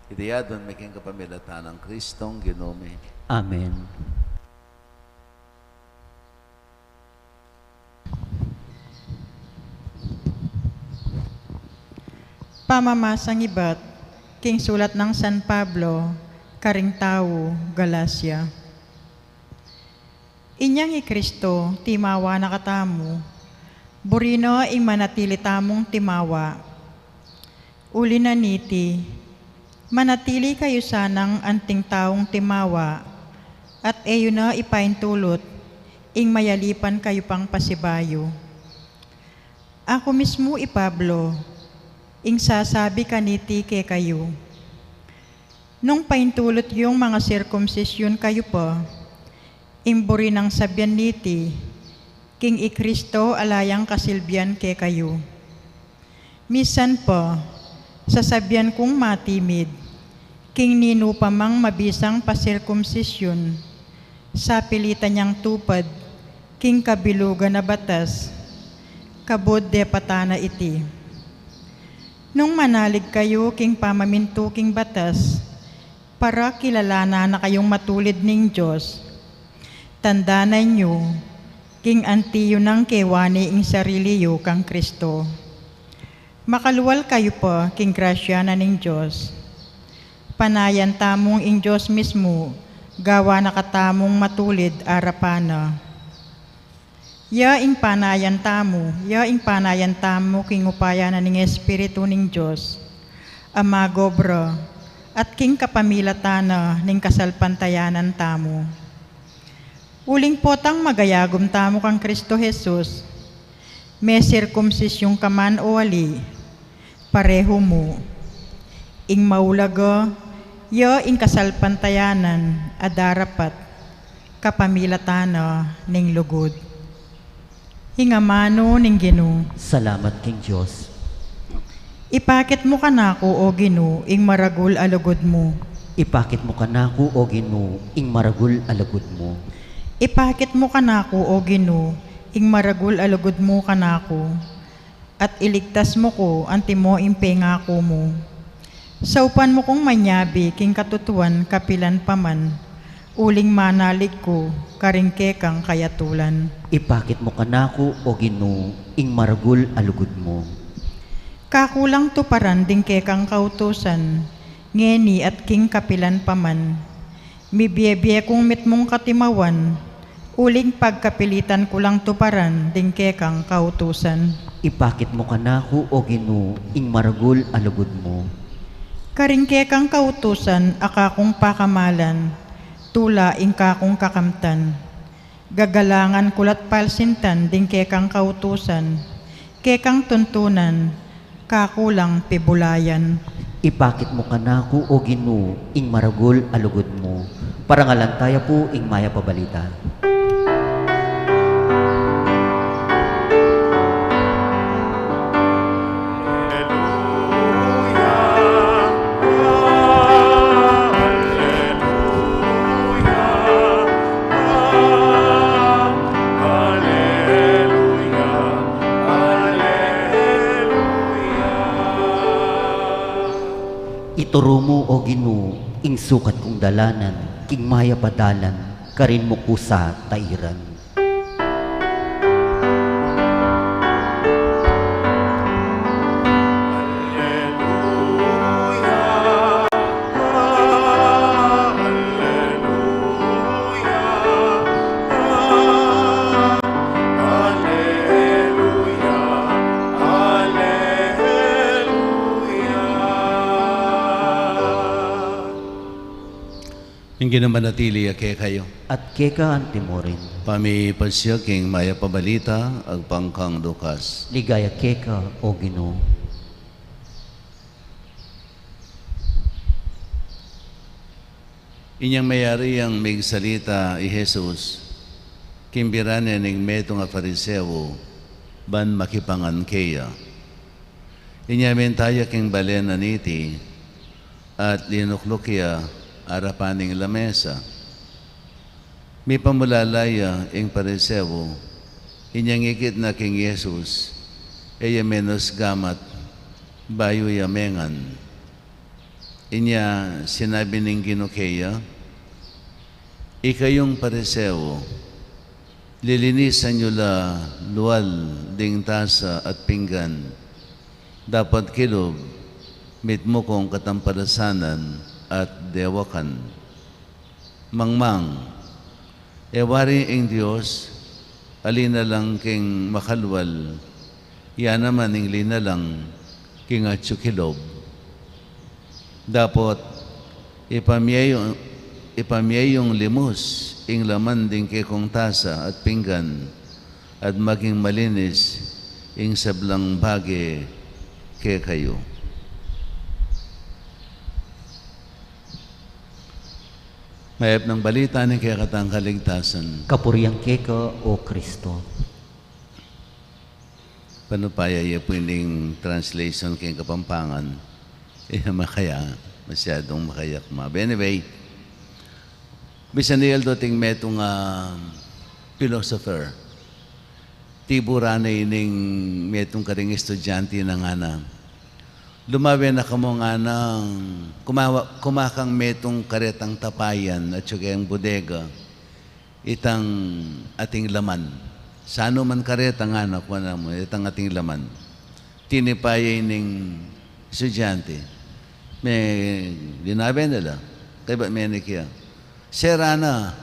Iti adwan mi king kapamilatan nang Kristong Ginu mi. Amen. Pamamasang ibat king sulat nang San Pablo karing tau Galacia. Inyang i Kristo timawa na katamu, buri na ing manatili tamung timawa. Uli na niti, manatili kayu sanang anting taung timawa, at e yu na ipaintulut ing mayalipan kayu pang pasibayu. Aku mismu i Pablo, ing sasabi kaniti kekayu. Nung paintulut yung mangasirkumsisyun kayu pa, ing buri nang sabian niti, king i Kristo ala yang kasilbian kekayu. Misan pa, sasabian kung matimid, king ninu pa mang mabisang pasirkumsisyun, sapilitan yang tupad king kabilugan a batas, kabud depatan na iti. Nung manalig kayu king pamamintu king batas, para kilalanan na kayung matulid ning Dios, tandanan yu, king anti yu nang kewani ing sarili yu kang Kristo. Makalual kayu pa king grasya na ning Dios. Panayan tamung ing Dios mismu gawa na katamung matulid arapan na. Ya ing panayan tamu, ya ing panayan tamu king upaya na ning Espiritu ning Dios a mag-obra, at king kapamilatan na ning kasalpantayanan tamu. Uling potang magayagum tamu kang Kristo Jesus, mesirkumsisyun ka man o ali, parehu mu. Ing maulaga, ya ing kasalpantayanan a darapat kapamilatan na ning lugud. Ing amanu ning Ginu. Salamat king Dios. Ipakit mu kanaku, O Ginu, ing maragul a lugud mu. Ipakit mu kanaku, O Ginu, ing maragul a lugud mu. Ipakit mu kanaku, O Ginu, ing maragul a lugud mu kanaku, at iligtas mu ku antimo ing pengaku mu. Saupan mu kung manyabi king katutuan kapilan pa man, uling manalig ku karing kekang kayatulan. Ipakit mu kanaku, O Ginu, ing maragul a lugud mu. Kaku lang tuparan ding kekang kautusan, ngeni at king kapilan pa man. Mibie-bie kung mitmung katimawan, uling pagkapilitan ku lang tuparan ding kekang kautusan. Ipakit mu kanaku, O Ginu, ing maragul a lugud mu. Karing kekang kautusan a kakung pakamalan, tula ing kakung kakamtan. Gagalangan ku la't palsintan ding kekang kautusan, kekang tuntunan, kaku lang pibulayan. Ipakit mu kanaku, O Ginu, ing maragul a lugud mu. Parangalan taya pu ing mayap a balita. Aleluya, aleluya, aleluya, aleluya. Ituru mu, O Ginu, ing sukat kung dalanan king mayap a dalan, Karin mu ku sa tairan. Ing Ginu manatili ya kekayu. At keka antimurin. Pamipasya king mayap a balita agpang kang Lukas. Ligaya keka, O Ginu. Inyang meyari yang migsalita i Jesus, kimbiran ne ning metung a Fariseo ban makipangan keya. Inya minta ya king balen a niti, at linukluk ya arapan ning lamesa. Mipamulala ya ing Pariseo, inyang ikit na king Jesus, e ya menus gamat, bayu ya mengan. Inya sinabi ning Ginu keya, Ikayung Pariseo, lilinisan yu la lual ding tasa at pinggan, dapot kilub, mitmu kung katampalasanan at dewakan. Mangmang, e wari ing Dios a linalang king makalual, ya naman ing linalang king atyu kilub. Dapot ipamye yu, ipamye yung limus ing laman ding kekong tasa at pinggan, at maging malinis ing sablang bage kekayu. Mayap nang balita ning kekatang kaligtasan. Kapurian keka, O Kristo. Panu pa ya, ya pu ing translation king Kapampangan. E makaya, masyadung makaya ku ma. But anyway, misan i aldo ating metung, ah, philosopher. Tiburan ne ining metung karing estudyante na ngana, Lumawen na kamu ngana, kumawa-, kumakang metung karetang tapayan atyu keng bodega, itang ating laman. Sanu man kareta ngana, kuana mu, itang ating laman. Tinipa ya ining estudyante. Me, linawen na la. Kaybat menikit ya, Sir, ana,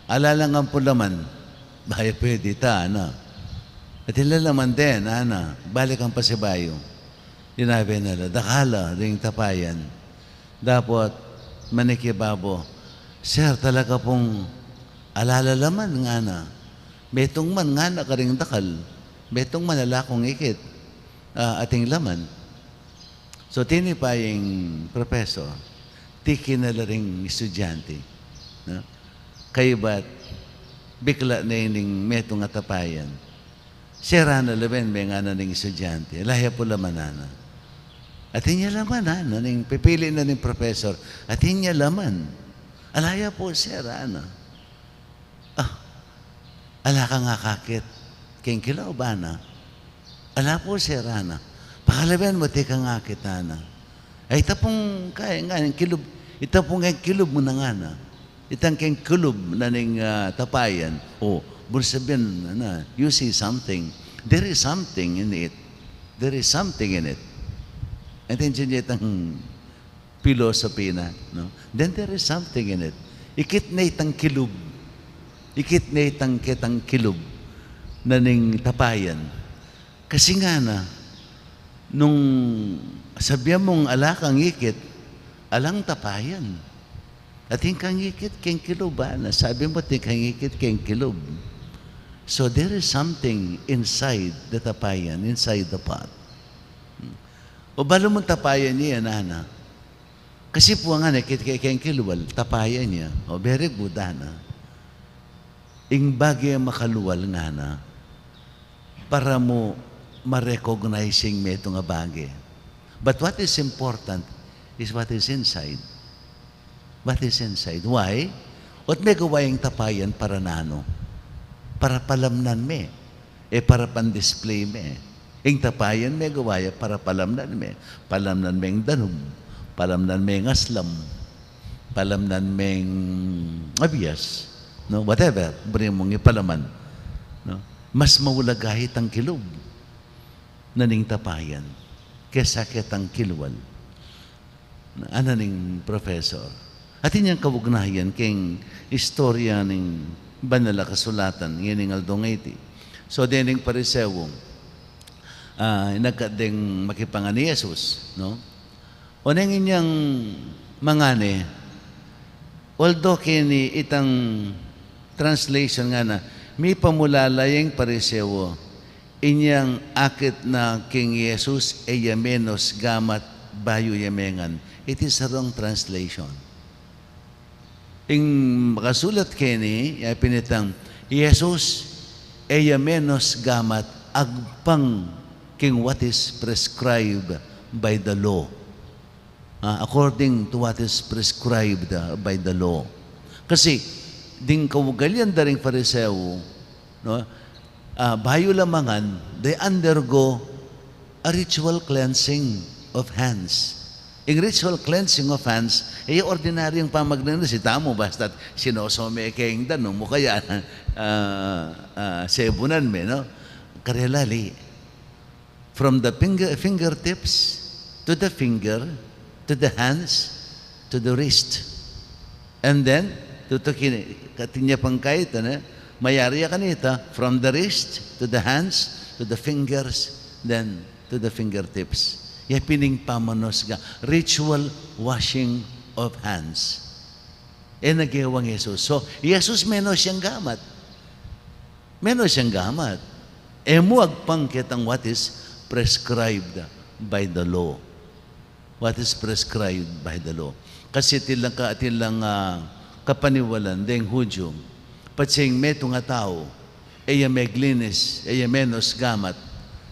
ala la ngan pu laman. Baya pwede ta, ana. Atin la laman den, ana. Balikan pasibayu. Linawen na la, dakal la ding tapayan. Dapot, manikit ya babo, Sir, talaga pung ala la laman ngana. Metung man ngana karing dakal. Metung man ala kung ikit, ah, ating laman. So, tinipa ing professor, tikinan la ring estudyante, no? Kaybat, bikla ne ning metung a tapayan. Sir, ana, lawen me ngana ning estudyante. Ala ya pu laman, ana. Atin ya laman, ana, ning pipili na ning professor. Atin ya laman. Ala ya pu, sir, ana. Ah, ala kang akakit keng kilub, ana. Ala pu, sir, ana. Pakalawen mu, atin kang akit, ana. Ay, ita pung kaya nga, kilub, ita pung keng kilub mu na ngana. Itang keng kilub na ning, ah, tapayan. O, buri sabian, ana, you see something. There is something in it. There is something in it. Atin ya itang philosophy na, no? Then there is something in it. Ikit ne itang kilub. Ikit ne itang ketang kilub na ning tapayan. Kasi ngana, nung sabian mung ala kang ikit, alang tapayan. Atin kang ikit keng kilub, ana. Sabi mu atin kang ikit keng kilub. So there is something inside the tapayan, inside the pot. O, balu mung tapayan ya, ana. Kasi pu ngana, ikit ke keng kilub, tapayan ya. O, very good, ana. Ing bage makalual ngana, para mu ma-recognize ing metung a bage. But what is important is what is inside. What is inside? Why? Ot megawa ing tapayan para nanu? Para palamnan me. E para pan-display me. Ing tapayan megawa ya para palamnan me. Palamnan meng danum. Palamnan meng aslam. Palamnan meng abias. no? Whatever, buri mung ipalaman, no? Mas maulaga itang kilub na ning tapayan kesa ketang kilwal. Ana ning professor. Atin yang kaugnayan keng istorya ning Banal a Kasulatan ngening aldo ngeni. So, dening Pariseo, ah, inagkat deng makipangan i Jesus, no? Oneng inyang mangane, although keni itang translation ngana, mipamulala yang Pariseo, inyang akit na king Jesus, e ya menos gamat bayu ya mengan. It is a wrong translation. Ing makasulat keni, ya pin itang, Jesus, e ya menos gamat agpang king what is prescribed by the law. Ah, according to what is prescribed, ah, by the law. Kasi, ding kaugalian da ring Fariseo, no? Ah, bayu la mangan, they undergo a ritual cleansing of hands. Ing ritual cleansing of hands, e ya ordinaryong pamaglinis, ita mu, basta't sinosome ke ing danum, o kaya, ah, ah, sebunan me, no? Karela ali. From the finger, fingertips to the finger, to the hands, to the wrist. And then, tutukin, katin ya pang kaitan, mayari ya kanita, from the wrist to the hands, to the fingers, then to the fingertips. Ya pin ing pamanos ga, ritual washing of hands. E na gewang Jesus. So, Jesus menos yang gamat. Menos yang gamat. E mu agpang ketang what is prescribed by the law. What is prescribed by the law. Kasi atin lang ka, atin lang, ah, kapaniwalan deng Hudyu. Patse ing metung a tau, e ya meglinis, e ya menos gamat,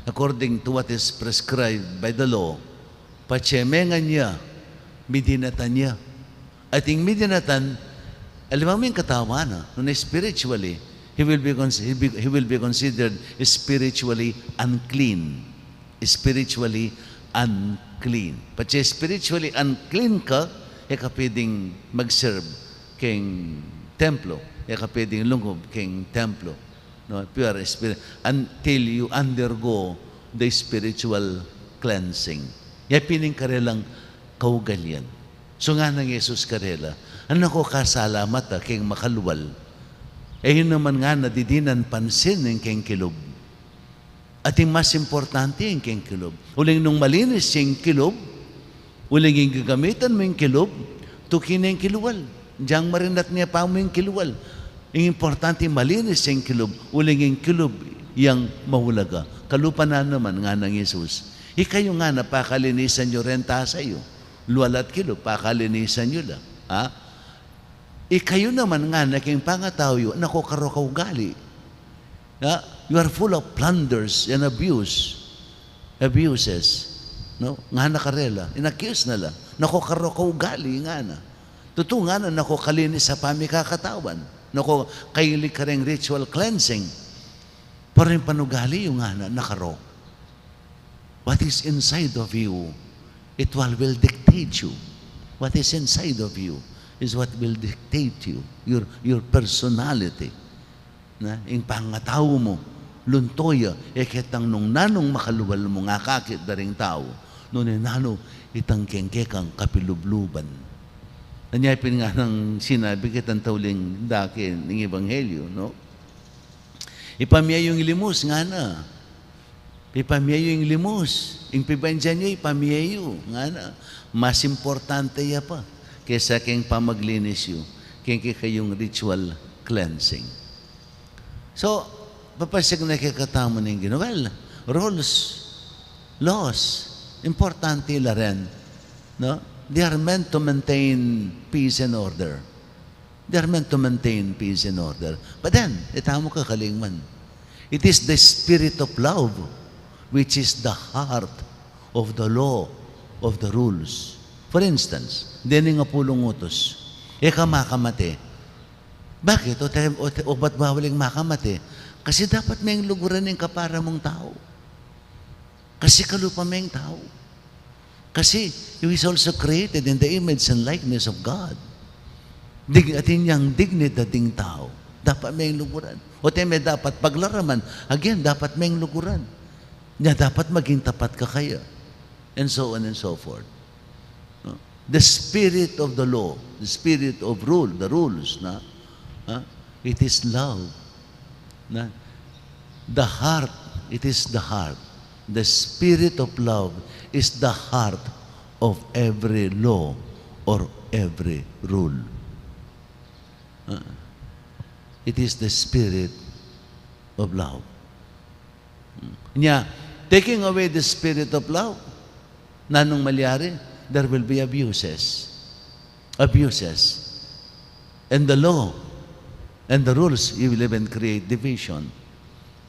according to what is prescribed by the law. Patse mengan ya, midinatan ya. Atin midinatan, aliwa mu ing katawan na, nune spiritually, he will be cons-, he be, he will be considered spiritually unclean. Spiritually unclean. Patse spiritually unclean ka, e ka pwedeng mag-serve keng templo, e ka pwedeng lungub keng templo. No, pure spirit, until you undergo the spiritual cleansing. Ya pin ing karelang kaugalian. So ngana nang Jesus karela, "Anak ko, kasalamat a keng makalwal." E yu naman ngana didinan pansin ing keng kilub. Atin mas importante ing keng kilub. Uling nung malinis ing kilub, uling ing gagamitan mu ing kilub, tuki ne ing kilwal. Diang marinat ne pa mu ing kilwal. Ing importante malinis ing kilub, uling ing kilub yang maulaga. Kalupa na naman, ngana nang Jesus, ikayu ngana pakalinisan yu reng tasa yu. Lwal at kilub, pakalinisan yu la. Ha? Ikayu naman ngana king pangatau yu, naku, karo kaugali. Ya, you are full of plunders and abuse, abuses. No? Ngana karela, in-accuse na la. Naku, karo kaugali, ngana. Tutu ngana, naku, kalinis a pamikakatawan. Naku, kaili kareng ritual cleansing. Pero ing panugali yu ngana, nakaro. What is inside of you, it will, will dictate you. What is inside of you is what will dictate you, your, your personality. Na, ing pangatau mu, lunto ya, e ketang nung nanung makalwal mung akakit da ring tau, nune nanu itang keng kekang kapilubluban. Anya pin nganang sinabi ketang tauling dake ning ebanghelyo, no? Ipamie yu ing limus, ngana. Ipamie yu ing limus. Ing pibandian yu, ipamie yu, ngana. Mas importante ya pa kesa keng pamaglinis yu, keng kekayung ritual cleansing. So, papasiag na kekatamu ning Ginu. Well, rules, laws, importante la rin, no? They are meant to maintain peace and order. They're meant to maintain peace and order. But then, itamu kakalingwan, it is the spirit of love which is the heart of the law, of the rules. For instance, dening apulung utus, e ka makamate. Bakit? O te, o te, o ba't bawal ing makamate? Kasi dapat meng luguran ing kapara mung tau. Kasi kalupa meng tau. Kasi he was also created in the image and likeness of God. Dig-, atin yang dignidad ding tau. Dapat meng luguran. O te me dapat paglaraman, again, dapat meng luguran. Nya dapat maging tapat ka kaya. And so on and so forth. No? The spirit of the law, the spirit of rule, the rules, na? Ha? It is love. Na? The heart, it is the heart. The spirit of love is the heart of every law or every rule. Uh, it is the spirit of love. Nya, taking away the spirit of love, nanung malyari? There will be abuses. Abuses. And the law and the rules, you will even create division.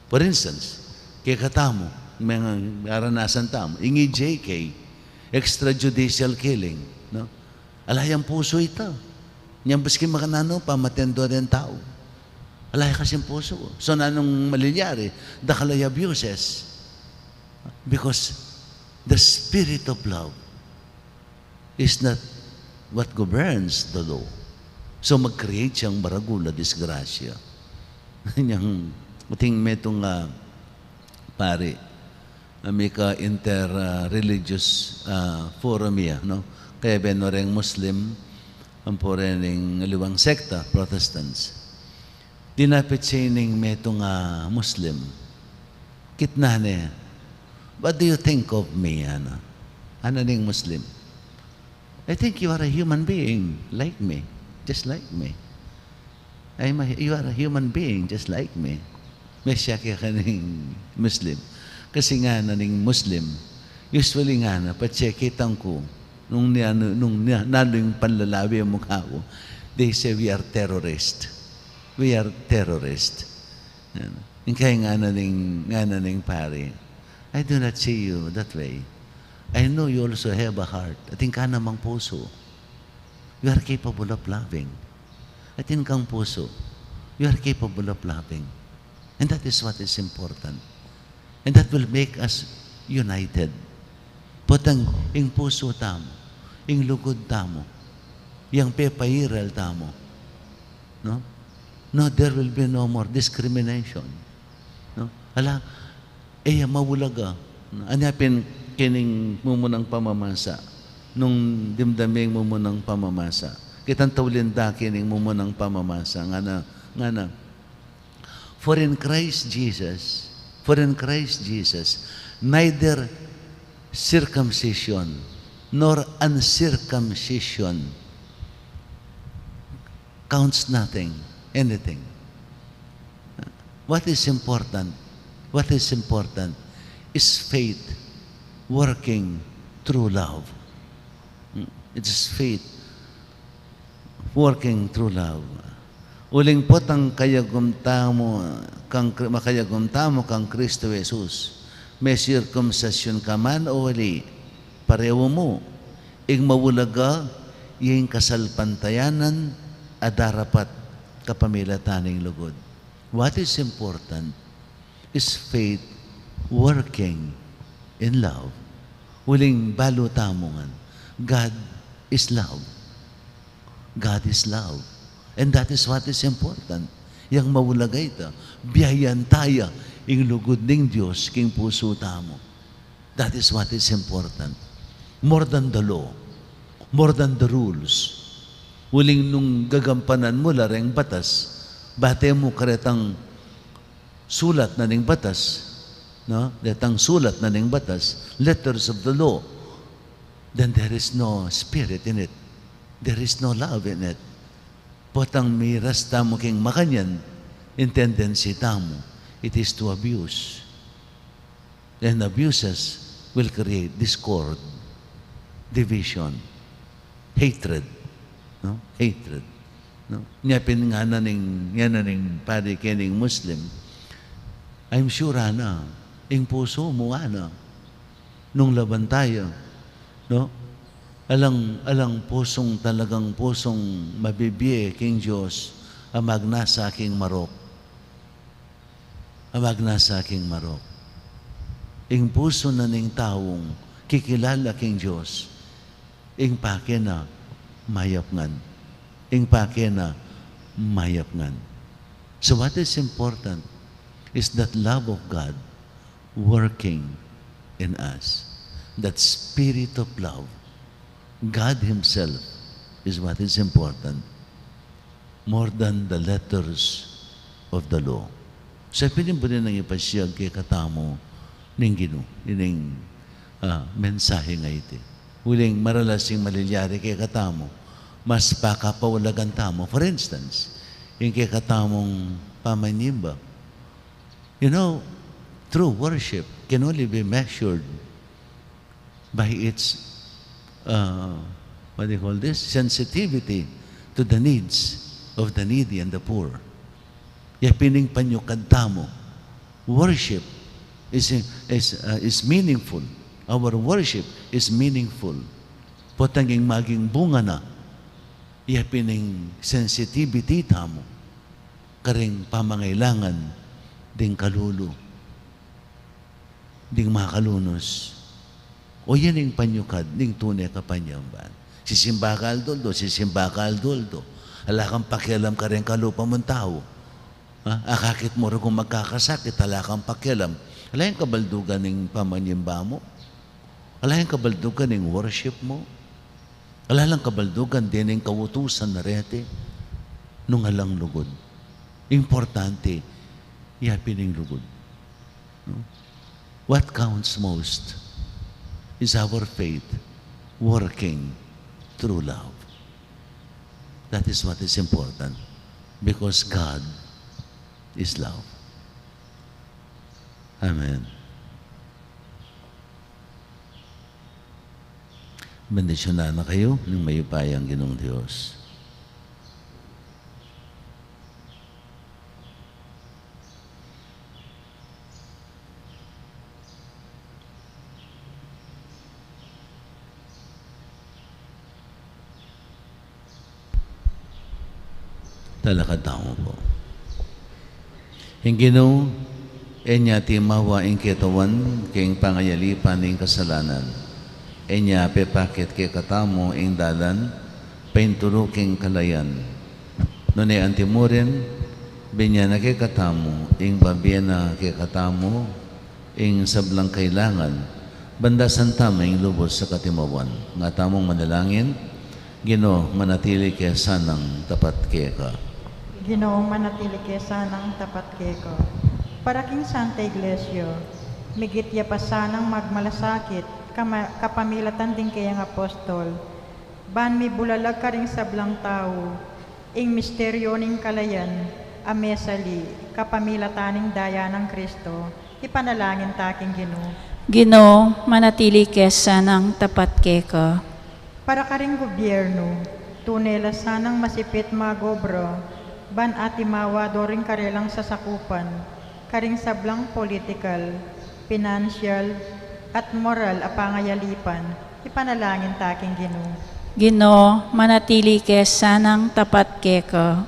For instance, kekatamu, meng aranasan tamu, ing E J K, extrajudicial killing, no? Ala yang pusu ita. Nyambus ki makananu, pamaten do ring tau. Ala ya kasing pusu. So, nanung malilyari? Dakal a abuses. Because the spirit of love is not what governs the law. So, mag-create siyang maragul a disgrasya. Nyang, ating metung, ah, pari, ah, mika inter, ah, religious, ah, forum ya, no? Kaya beno reng Muslim, ampo reng aliwang sekta, Protestants. Dinapit ya ning metung a Muslim. Kitnan ne, "What do you think of me?" ana. Ana ning Muslim, "I think you are a human being like me, just like me. I'm a, you are a human being just like me." Mesya kaya ning Muslim. Kasi ngana ning Muslim, usually ngana, patse kitang ku, nung niya, nung niya, nanu ing panlalawe mu kaku, they say, "We are terrorist. We are terrorist." Yan. Ing kaya ngana ning, ngana ning pari, "I do not see you that way. I know you also have a heart." Atin ka namang pusu. You are capable of loving. Atin kang pusu. You are capable of loving. And that is what is important. And that will make us united. Potang ing pusu tamu, ing lugud tamu, yang pepairal tamu, no? No, there will be no more discrimination. No? Ala, e ya maulaga. Anya pin kening mumunang pamamasa. Nung dimdam ya ing mumunang pamamasa, kitang taulinda kening mumunang pamamasa. Ngana, ngana, "For in Christ Jesus, for in Christ Jesus, neither circumcision nor uncircumcision counts nothing, anything." What is important? What is important is faith working through love. It is faith working through love. Uling potang kayagum tamu kang Kri-, makayagum tamu kang Kristo Jesus, me sirkumsisyun ka man o ali, parehu mu, ing maulaga, ing kasalpantayanan a darapat kapamilatan ning lugud. What is important is faith working in love. Uling balu tamu ngan, God is love. God is love. And that is what is important. Yang maulaga ita, biayan taya ing lugud ning Dios king pusu tamu. That is what is important. More than the law, more than the rules. Uling nung gagampanan mu la reng batas, bate mu karetang sulat na ning batas, no? Detang sulat na ning batas, letters of the law, then there is no spirit in it. There is no love in it. Potang miras tamu king makanyan, ing tendency tamu, it is to abuse. And abuses will create discord, division, hatred, no? Hatred, no? Nya pin ngana ning, ngana ning pari kening Muslim, "I'm sure," ana, "ing pusu mu," ana, "nung lawan taya, no? Alang, alang pusung talagang pusung mabibie king Dios a magnasa king marok." A magnasa king marok. Ing pusu na ning taung kikilala king Dios, ing pake na mayap ngan. Ing pake na mayap ngan. So what is important is that love of God working in us. That spirit of love. God Himself is what is important, more than the letters of the law. So, pin ing buri nang ipasiag kekatamu ning Ginu, ining, ah, mensahe a iti. Uling maralas ing malilyari kekatamu, mas pakapaulagan tamu. For instance, ing kekatamung pamanyimba. You know, true worship can only be measured by its, uh, what do you call this? Sensitivity to the needs of the needy and the poor. Ya pin ing panyukad tamu. Worship is, is, uh, is meaningful. Our worship is meaningful. Potang ing maging bunga na, ya pin ing sensitivity tamu karing pamangailangan ding kalulu, ding makalunus. O yan ing panyukad ning tune kapanyamban. Sisimba ka aldo-aldo, sisimba ka aldo-aldo. Ala kang pakialam karing kalupa mung tau. Ha? Akakit mu ragum magkakasakit, ala kang pakialam. Ala yang kabaldugan ning pamanyimba mu. Ala yang kabaldugan ning worship mu. Ala lang kabaldugan deng kautusan na reti nung alang lugud. Importante, ya pin ing lugud. No? What counts most is our faith working through love. That is what is important, because God is love. Amen. Bendisyunan na kayu ning mayupayang Ginung Dios. Talakad tamu pu. Ing Ginu, e nya timawa ing ketawan king pangayalipan ning kasalanan. E nya pepakit kekatamu ing dalan paintulu king kalayan. Nune antimurin, binye na kekatamu ing babie na kekatamu ing sablang kailangan, ban dasan tamu ing lubus a katimawan. Nga tamung manalangin, Ginu, manatili ke sanang tapat keka. Ginu, manatili ke sanang tapat keka. Para king Santa Iglesia, migit ya pa sanang magmalasakit kama-, kapamilatan ding keyang apostol, ban mibulalag karing sablang tau ing misteryu ning kalayan a mesali kapamilatan ning daya nang Kristo, ipanalangin ta king Ginu. Ginu, manatili ke sanang tapat keka. Para karing gubyernu, tune la sanang masipit magobra, ban atimawa do ring karelang sasakupan, karing sablang politikal, pinansyal, at moral a pangayalipan, ipanalangin ta king Ginu. Ginu, manatili ke sanang tapat keka.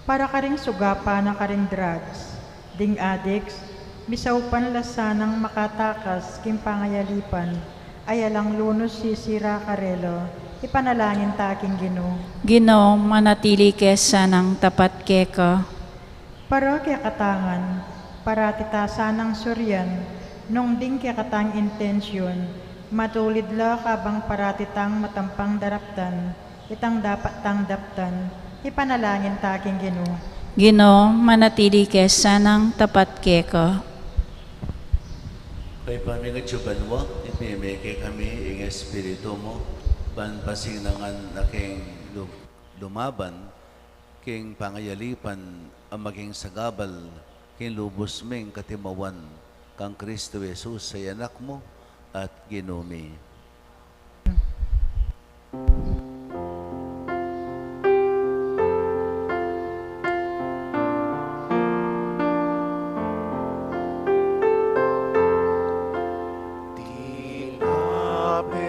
Para karing sugapan a karing drugs, ding addicts, misaupan la sanang makatakas king pangayalipan, a yalang lunus sisira karela, ipanalangin ta king Ginu. Ginu, manatili ke sanang tapat keka. Para kekatang ngan, parati ta sanang surian, nung ding kekatang intensyun, matulid la kabang parati tang matampang daraptan itang dapat tang daptan, ipanalangin ta king Ginu. Ginu, manatili ke sanang tapat keka. Ibpa mi atsu ka banua, ibie mu kekami ing Espiritu mu, ban pasinangan na keng lu-, lumaban king pangayalipan a maging sagabal king lubus ming katimawan kang Kristo Jesus a Anak mu at Ginu mi. Tinape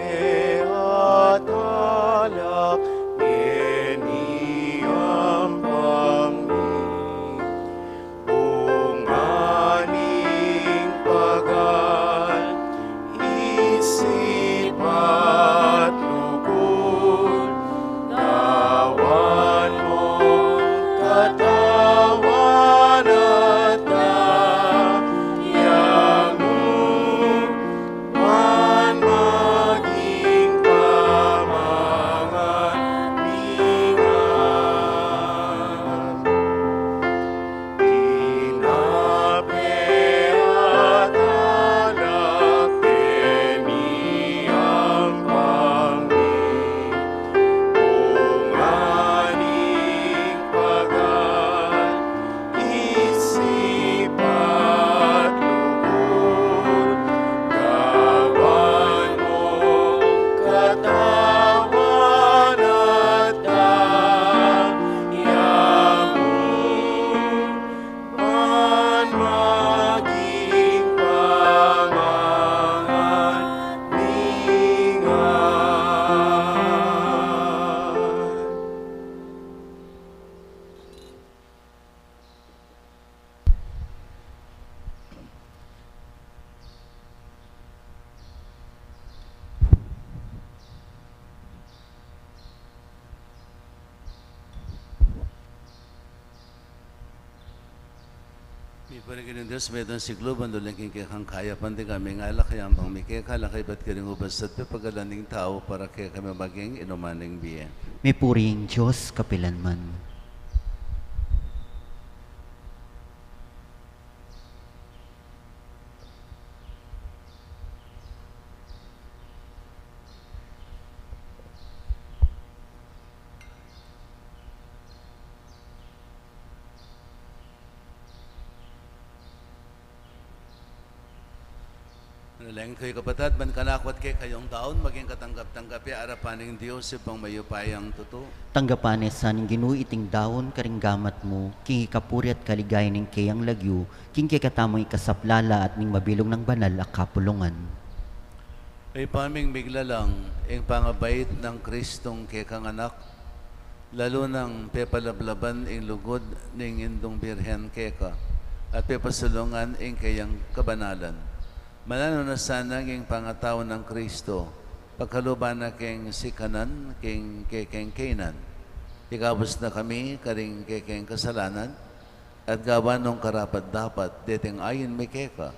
at alak, ngeni ampang mi, bunga ning pagal, isip at lugud. Mipuri ka king Dios, Ibpa, Ibpang sikluban, uling king kekang kayapan ding kami ngan alak, kayang pang mi keka, alak, ibat karing ubas at pepagalan ning tau, para kekami maging inuman ning bie. Mipuri ing Dios kapilanman. Manalangin kayu, kapatad, ban kanaku at kekayu ing daun maging katanggap-tanggap ya arapan ning Dios, Ibpang mayupayang tutu. Tanggapan na sa ning Ginu iting daun karing gamat mu, king ikapuri at kaligayan ning keyang lagyu, king kekatamung ikasaplala at ning mabilug nang banal a kapulungan. Ibpa ming miglalang, ing pangabait nang Kristong kekang Anak, lalu nang pepalablaban ing lugud ning Indung Birhen keka, at pepasulungan ing keyang kabanalan. Mananu na sana ing pangatau nang Kristo, pagkaluban na keng sikanan, king kekeng kainan. Ikabus na kami karing kekeng kasalanan, at gawan nung karapat-dapat deting ain mi keka.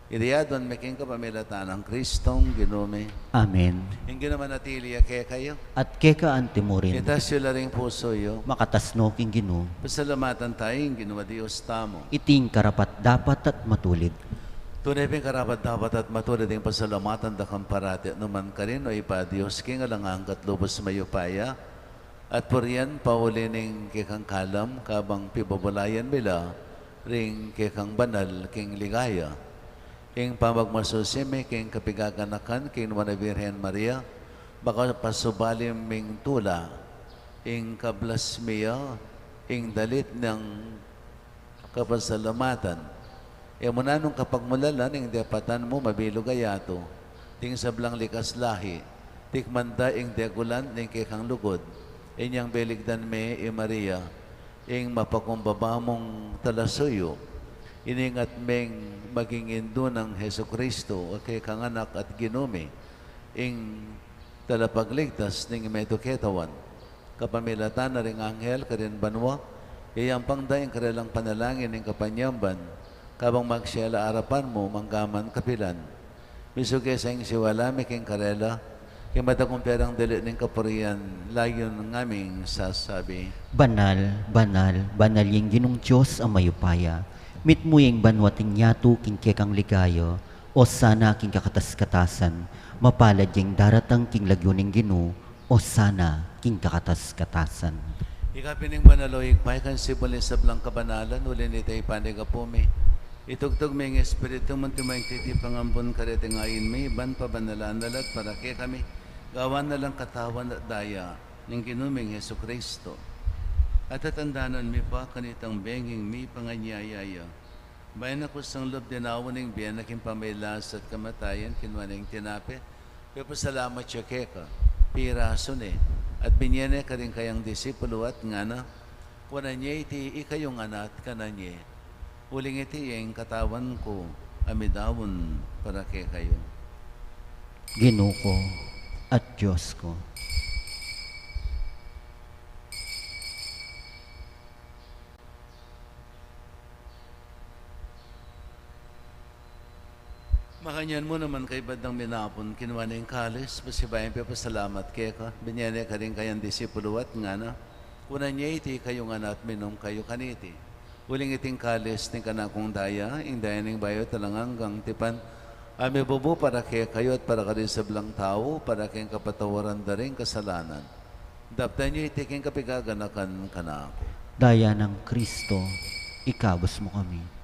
Iti adwan mi king kapamilatan nang Kristong Ginu mi. Amen. Ing Ginu manatili ya kekayu. At keka antimurin. Itas yu la ring pusu yu. Makatas no king Ginu. Pasalamatan tamu ing Ginu a Dios tamu. Iti ing karapat-dapat at matulid. Tune pin karapat-dapat at matulid ing pasalamatan da kang parati at nukarin man, O Ibpa, Dios king alang angga at lubus mayupaya, at purian pauli ning kekang kalam, kabang pibubulayan mi la ring kekang banal king ligaya. Ing pamagmasusi mi king kapigaganakan king Nuan a Birhen Maria, makapasubali ming tula ing kablas mi ya, ing dalit nang kapasalamatan. E mu nanung kapagmulalan ing depatan mu mabilug a yatu, ding sablang likas lahi, tikman da ing degulan ning kekang lugud, inyang beligdan me i Maria, ing mapakumbaba mung talasuyu, iningat meng maging indu nang Jesucristo, a kekang Anak at Ginu mi, ing talapagligtas ning metung ketawan. Kapamilatan na ring anghel karin banua, iyayampang da ing karelang panalangin ning kapanyamban, kabang magsela arapan mu manggaman kapilan. Misuke sa ing siwala mi king karela, king matagumpay rang dalit ning kapurian, layun ngaming sasabi. Banal, banal, banal ya ing Ginung Dios a mayupaya. Mitmu ya ing banua at ing yatu king kekang ligaya. Osana king kakatas-katasan. Mapalad ya ing daratang king lagyu ning Ginu. Osana king kakatas-katasan. Ika pin ing banal, O Ibpa, ika ing sibul ning sablang kabanalan, uli na nita ipanyawad mu mi. Itugtug mu ing Espiritu mu, anti mo ing titipan ambun kareting ain mi, ban pabanalan na la at para kekami, gawan na lang katawan at daya ning Ginu ming Jesucristo. At tatandanan mi pa kanitang benging mipanganyaya ya, bayu na kusang lub dinaun ing bie na king pamagkasakit at kamatayan, kinua ne ing tinape, pepasalamat ya keka, pirasu ne, at binye ne karing kayang disipulu at ngana: Kuanan ye iti ikayu ngan at kanan ye, uling iti ing katawan ku a midaun para kekayu. Ginu ku at Dios ku. Makanyan mu naman, kaybat dang minapun, kinua ne ing kalis, pasibayu yang pepasalamat keka, binye ne karing kayang disipulu at ngana: Kuanan ye iti ikayu ngan at minum kayu kaniti, uling iti ing kalis ning kanakung daya, ing daya ning bayu at alang anggang tipan, a mibubu para kekayu at para karing sablang tau, para king kapatawaran da ring kasalanan. Daptan ye iti king kapigaganakan kanaku. Daya nang Kristo, ikabus mu kami.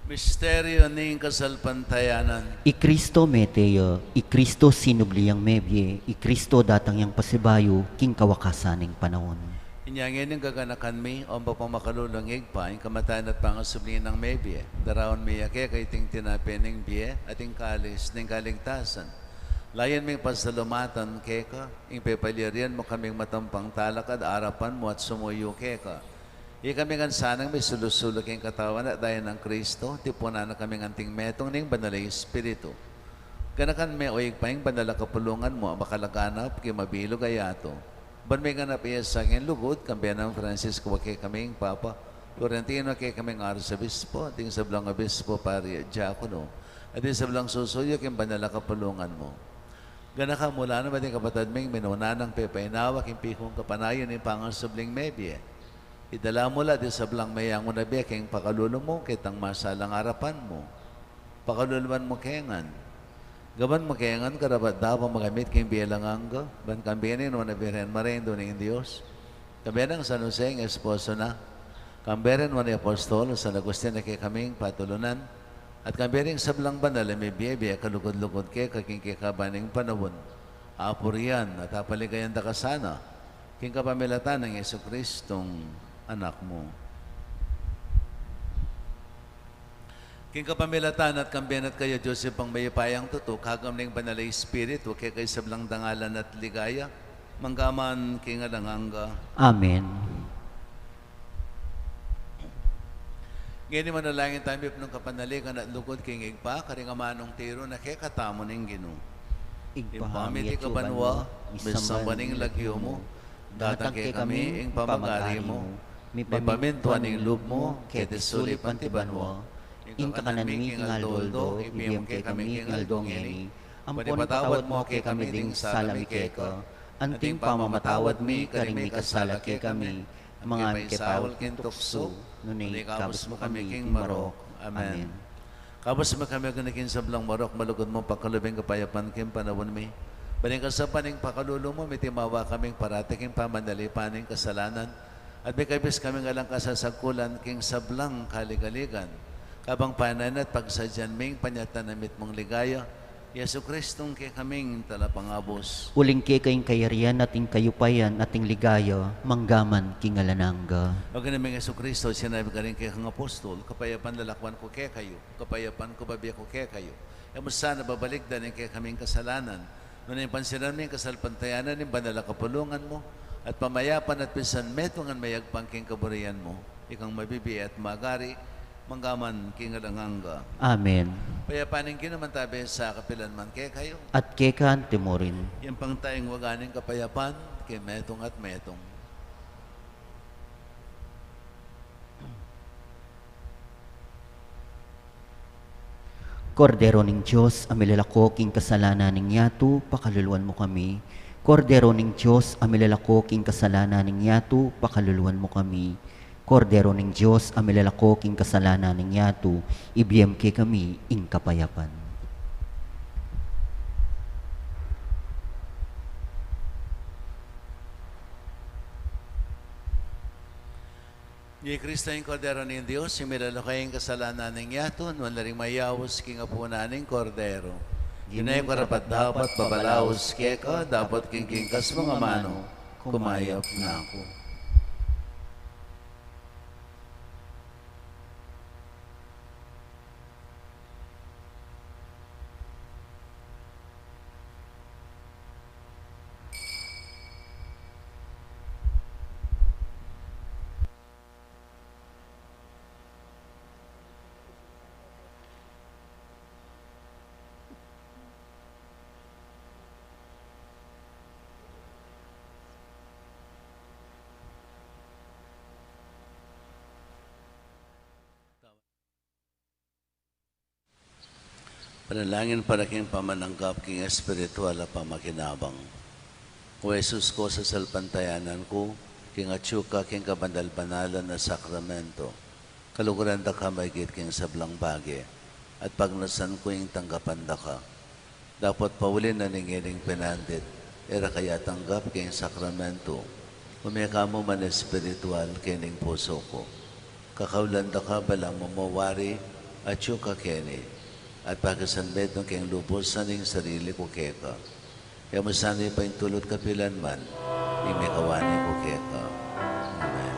Misteryu ning kasalpantayanan. I Kristo mete ya, i Kristo sinubli yang mebie, i Kristo datang yang pasibayu king kawakasan ning panaun. Inya ngeni ing gaganakan mi, o Ibpa makalulu, ing Ibpa, ing kamatayan at pangasubli nang mebie, daraun mi ya keka iting tinape ning bie at ing kalis ning kaligtasan. Layun ming pasalamatan keka ing pepalyarian mu kaming matampang talakad king arapan mu at sumuyu keka. Ikami ngan sanang misulu-sulu king katawan at daya nang Kristo, tipunan na kami ngan anting metung ning Banal a Espiritu. Ganakan me, o Ibpa, ing banal a kapulungan mu, a makalaganap king mabilug a yatu. Ban miganap ya sa king lugud, kambe nang Francisco a kekaming Papa, Florentino a kekaming Arsobispo, ding sablang obispo, pari at diakono, at ding sablang susuyu king banal a kapulungan mu. Ganakan mu la naman ding kapatad ming minuna nang pepainawa king pikung kapanayan ning pangasubling mebie. Idala mu la ding sablang meyangu na bie king pakalulu mu, ketang masalang arapan mu. Pakaluluan mu ke ngan. Gawan mu ke ngan karapat-dapat makamit king bie alang angga, ban kambe ning nuan a Birhen Maria, Indu ning Dios, kambe nang San Jose, ing esposo na, kambe ring nuan a apostol, San Agustin a kekaming patulunan, at kambe ring sablang banal a mibie-bie kalugud-lugud keka king kekaban ning panaun, apurian at apaligayan da ka sana, king kapamilatan nang Jesucristong Anak mu. King kapamilatan at kambe na at kaya, Dios Ibpang mayupayang tutu, kayabe ning Banal a Espiritu, keka ing sablang dangalan at ligaya, mangga man king alang angga. Amen. Ngeni manalangin tamu, mipnung kapanaligan at lugud king Ibpa, karing amanung tiru na kekatamu ning Ginu. Ibpa mi, atiu ka banua, misamban ing lagyu mu, datang kekami ing pamagari mu, mipamintuan ing lub mu, keti sulip anti banua. Ing kakanan mi king aldo-aldo, ibie mu kekami king aldo ngeni. Ampon ipatawad mu kekami ding sala mi keka, anting pamamatawad mi karing mikasala kekami. Manga e mu ke paisaul king tuksu, nune ikabus mu kami king marok. Amen. Kabus mu kami king sablang marok, malugud mung pakalub ing kapayapan king panaun mi. Ban king kasapan ning pakalulu mu, mitimawa kaming parati king pamanalipan ning kasalanan, at mikabus kaming alang kasasagkulan king sablang kaligaligan, kabang panayan at pagsadyan mi ing panyatang na mitmung ligaya, Jesucristong kekaming Talapangabus. Uling keka ing kayarian at ing kayupayan at ing ligaya, mangga man king alang angga. Ginu ming Jesucristo, sinabi mu karing kekang apostol, kapayapan lalakwan ku kekayu, kapayapan ku bibie ku kekayu. E mu sana babalikdan ing kekaming kasalanan, nune pansinan mu ing kasalpantayanan ning banal a kapulungan mu, at pamayapan at pisanmetungan mayagpang king kaburian mu, ikang mabibie at magari, mangga man king alang angga. Amen. Ing kapayapan ning Ginu mantabe sa kapilan man kekayu. At keka mu rin. Ing pangtayung waga ning kapayapan, king metung at metung. Kordero ning Dios, a milalako king kasalanan ning yatu, pakaluluan mu kami. Kordero ning Dios, a milalako king kasalanan ning yatu, pakaluluan mu kami. Kordero ning Dios, a milalako king kasalanan ning yatu, ibie mu kekami ing kapayapan. Ini i Kristo, ing Kordero ning Dios, ing milalako king kasalanan ning yatu. Nuan la ring mayaus king apunan ning Kordero. Ginu, e ku karapat-dapat babalaus keka, dapot king kingkas mung amanu, kumayap na ku. Panalangin para king pamananggap king espiritual a pamakinabang. O Jesus ku, sasalpantayanan ku king atyu ka king kabanal-banalan a sakramento. Kaluguran da ka maigit king sablang bage, at pagnasan ku ing tanggapan da ka. Dapot pauli na ning ngening penandit, e ra ka ya tanggap king sakramento, ume ka mu man espiritual king pusu ku. Kakaulan da ka balang mamawari, atyu ka keni, at pakisanmetung ke ing lubus ning sarili ku keka. E mu sana ipaintulut kapilan man ing mikawani ku keka. Amen.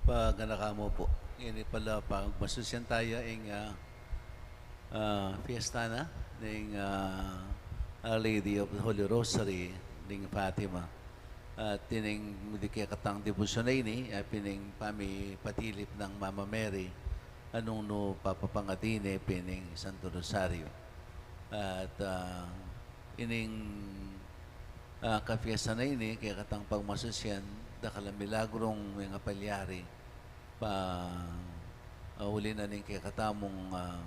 Paganaka mu pu. Ngeni pala pagmasusyan taya ing, ah, ah, fiesta na ning, ah, Our Lady of the Holy Rosary ning Fatima. At ining mudi kekatang debosyon a ini, ah, pin ing pamipatilip nang Mama Mary, a nung nu papapangadi ne pin ing Santo Rosario. At, ah, ining, ah, kafiesta na ini, kekatang pagmasusyan, dakal a milagrung mengapalyari pa, ah, uli na ning kekatamung, ah,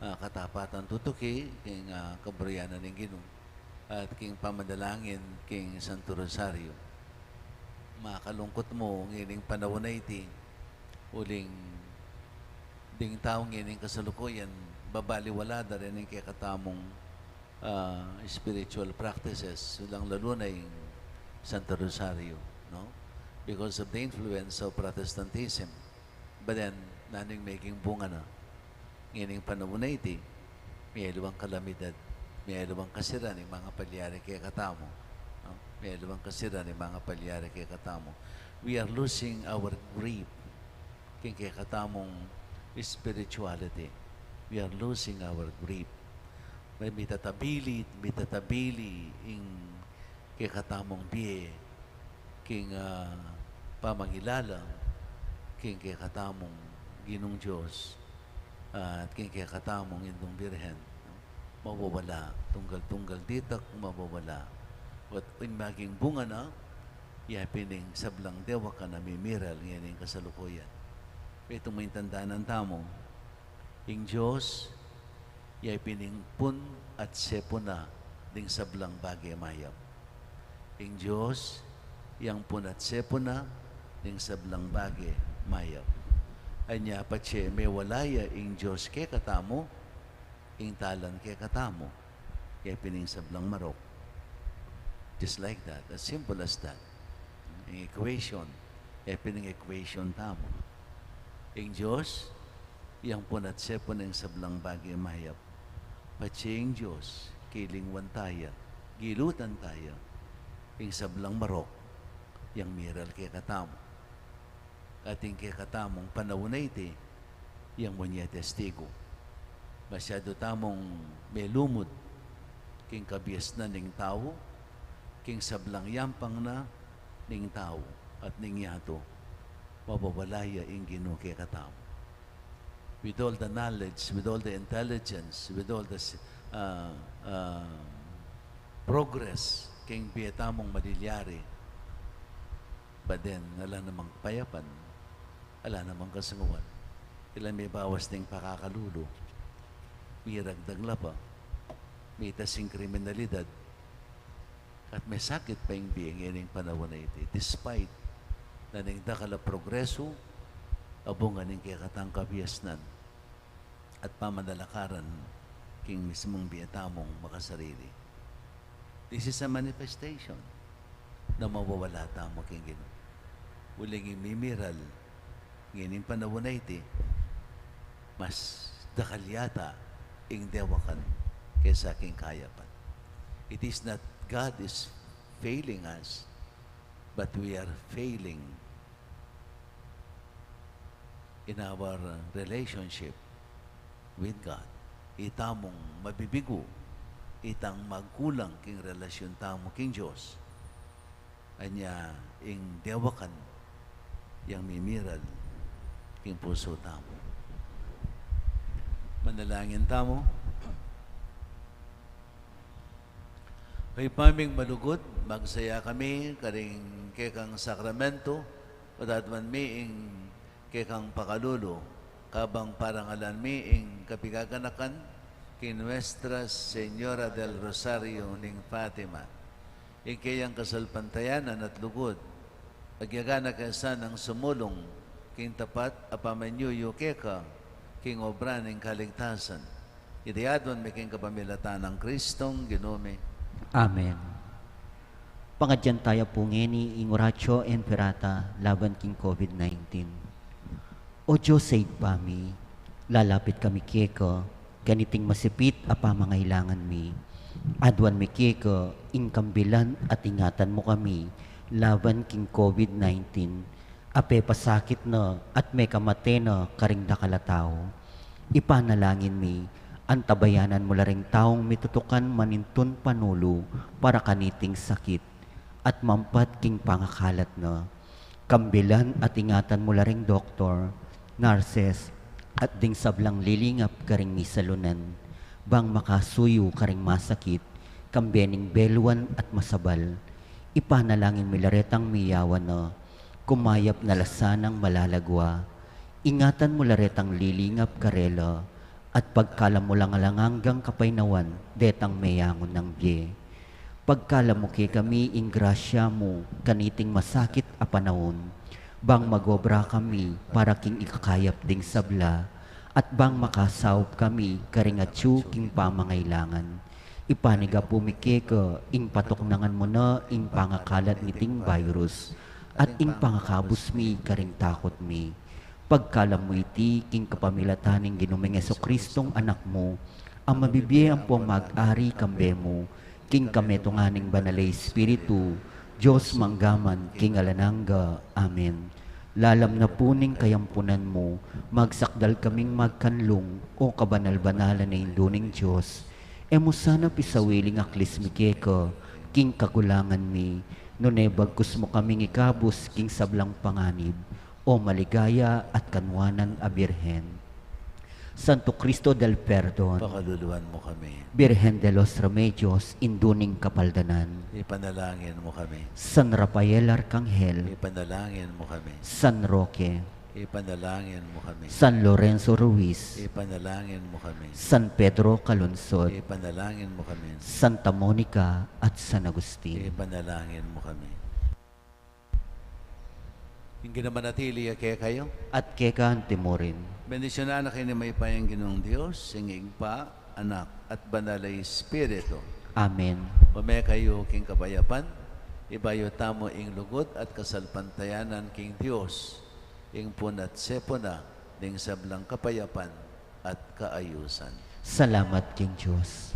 ah, katapatan tutuki king, ah, kaburuyan na ning Ginu at king pamanalangin king Santo Rosario. Makalungkut mu ngening panaun a iti, uling ding tau ngening kasalukuyan, babaliwala da rin ing kekatamung, ah, spiritual practices, lalung-lalu na ing Santo Rosario, no? Because of the influence of Protestantism. But then, nanu ing meging bunga na? Ngening panaun a iti, miyaliwang kalamidad, miyaliwang kasiran ing mangapalyari kekatamu, no? Miyaliwang kasiran ing mangapalyari kekatamu. We are losing our grip king kekatamung spirituality. We are losing our grip. May mitatabili, mitatabili ing kekatamung bie king, ah, pamangilala king kekatamung Ginung Dios, ah, at king kekatamung Indung Birhen, no? Mawawala, tunggal-tunggal ditak mawawala. At ing maging bunga na, ya pin ing sablang dewakan a mimiral ngening kasalukuyan. Itung maintandanan tamu, ing Dios, ya pin ing pun at sepun na ding sablang bage mayap. Ing Dios, yang pun at sepun na ding sablang bage mayap. Anya patse mewala ya ing Dios kekatamu, ing talan kekatamu, ya pin ing sablang marok. Just like that, as simple as that. Ing equation, ya pin ing equation tamu. Ing Dios, yang pun at sepun na ing sablang bage mayap. Patse ing Dios, kilingwan taya, gilutan taya, ing sablang marok, yang miral kekatamu. At ing kekatamung panaun a iti, yang munye testigu. Masyadu tamung melumud king kabiasnan ning tau, king sablang yampang na ning tau at ning yatu. Mawawala ya ing Ginu kekatamu. With all the knowledge, with all the intelligence, with all the s-, ah, ah, progress king bie tamung malilyari, but then, ala namang kapayapan, ala namang kasunguan. Ila mibawas ning pakakalulu, miragdag la pa, mitas ing kriminalidad, at mesakit pa ing bie ngening panaun a iti, despite na ning dakal a progresu, a bunga ning kekatang kabiasnan at pamanalakaran king mismung bie tamung makasarili. This is a manifestation na mawawala tamu king Ginu. Uling ing mimiral ngening panaun a iti, mas dakal yata ing dewakan kesa king kayapan. It is not God is failing us, but we are failing in our relationship with God. Itamung mabibigu, itang magkulang king relasyon tamu king Dios. Anya ing dewakan yang mimiral king pusu tamu. Manalangin tamu. O Ibpa ming malugud, magsaya kami karing kekang sakramento, at aduan mi ing kekang pakalulu, kabang parangalan mi ing kapigaganakan king Nuestra Señora del Rosario ning Fatima. Ing keyang kasalpantayanan at lugud, agyagana ke sanang sumulung king tapat a pamanyuyu keka king obra ning kaligtasan. Iti aduan mi king kapamilatan nang Kristong Ginu mi. Amen. Pangadyan taya pu ngeni ing Oratio Imperata laban king COVID nineteen. O Dios a Ibpa mi, lalapit kami keka, kaniting masipit a pamangailangan mi. Aduan mi keka ing kambilan at ingatan mu kami laban king COVID nineteen, A pepasakit na at mekamate na karing dakal a tau. Ipanalangin mi, antabayanan mu la ring taung mitutukan manintun panulu para kaniting sakit at mampat king pangakalat na. Kambilan at ingatan mu la ring doktor, nurses, at ding sablang lilingap karing misalunan, bang makasuyu karing masakit, kambe ning beluan at masabal. Ipanalangin mi la retang miyawan na, kumayap na la sanang malalagwa. Ingatan mu la retang lilingap karela, at pagkalam mu lang alang anggang kapaynawan detang meyangu nang bie. Pagkalam mu kekami ing grasya mu kaniting masakit a panaun, bang magobra kami para king ikakayap ding sabla, at bang makasaup kami karing atyu king pamangailangan. Ipanigapu mi keka ing patuknangan mu na ing pangakalat niting virus, at ing pangakabus mi karing takut mi. Pagkalam mu iti king kapamilatan ning Ginu ming Jesucristong Anak mu, a mabibie ampong mag-ari kambe mu, king kametungan ning Banal a Espiritu, Dios manggaman king alang angga. Amen. Lalam na pu ning kayampunan mu, magsakdal kaming magkanlung, o kabanal-banalan a Indu ning Dios. E mu sana pisawiling aklis mi keka king kagulangan mi, nune bagkus mu kaming ikabus king sablang panganib, o maligaya at kanwanan a Birhen. Santo Cristo del Perdon. Pakaluluan mu kami. Birhen de los Remedios, Indu ning Kapaldanan. Ipanalangin mu kami. San Rafael Arkanghel. Ipanalangin mu kami. San Roque. Ipanalangin mu kami. San Lorenzo Ruiz. Ipanalangin mu kami. San Pedro Calungsod. Ipanalangin mu kami. Santa Monica at San Agustin. Ipanalangin mu kami. Ing Ginu manatili ya kekayu. At keka antimurin. Bendisyunan na kayu ning mayupayang Ginung Dios, ing Ibpa, Anak, at Banal a Espiritu. Amen. Ume kayu king kapayapan, ibayu tamu ing lugud at kasalpantayanan king Dios, ing pun at sepun na ning sablang kapayapan at kaayusan. Salamat king Dios.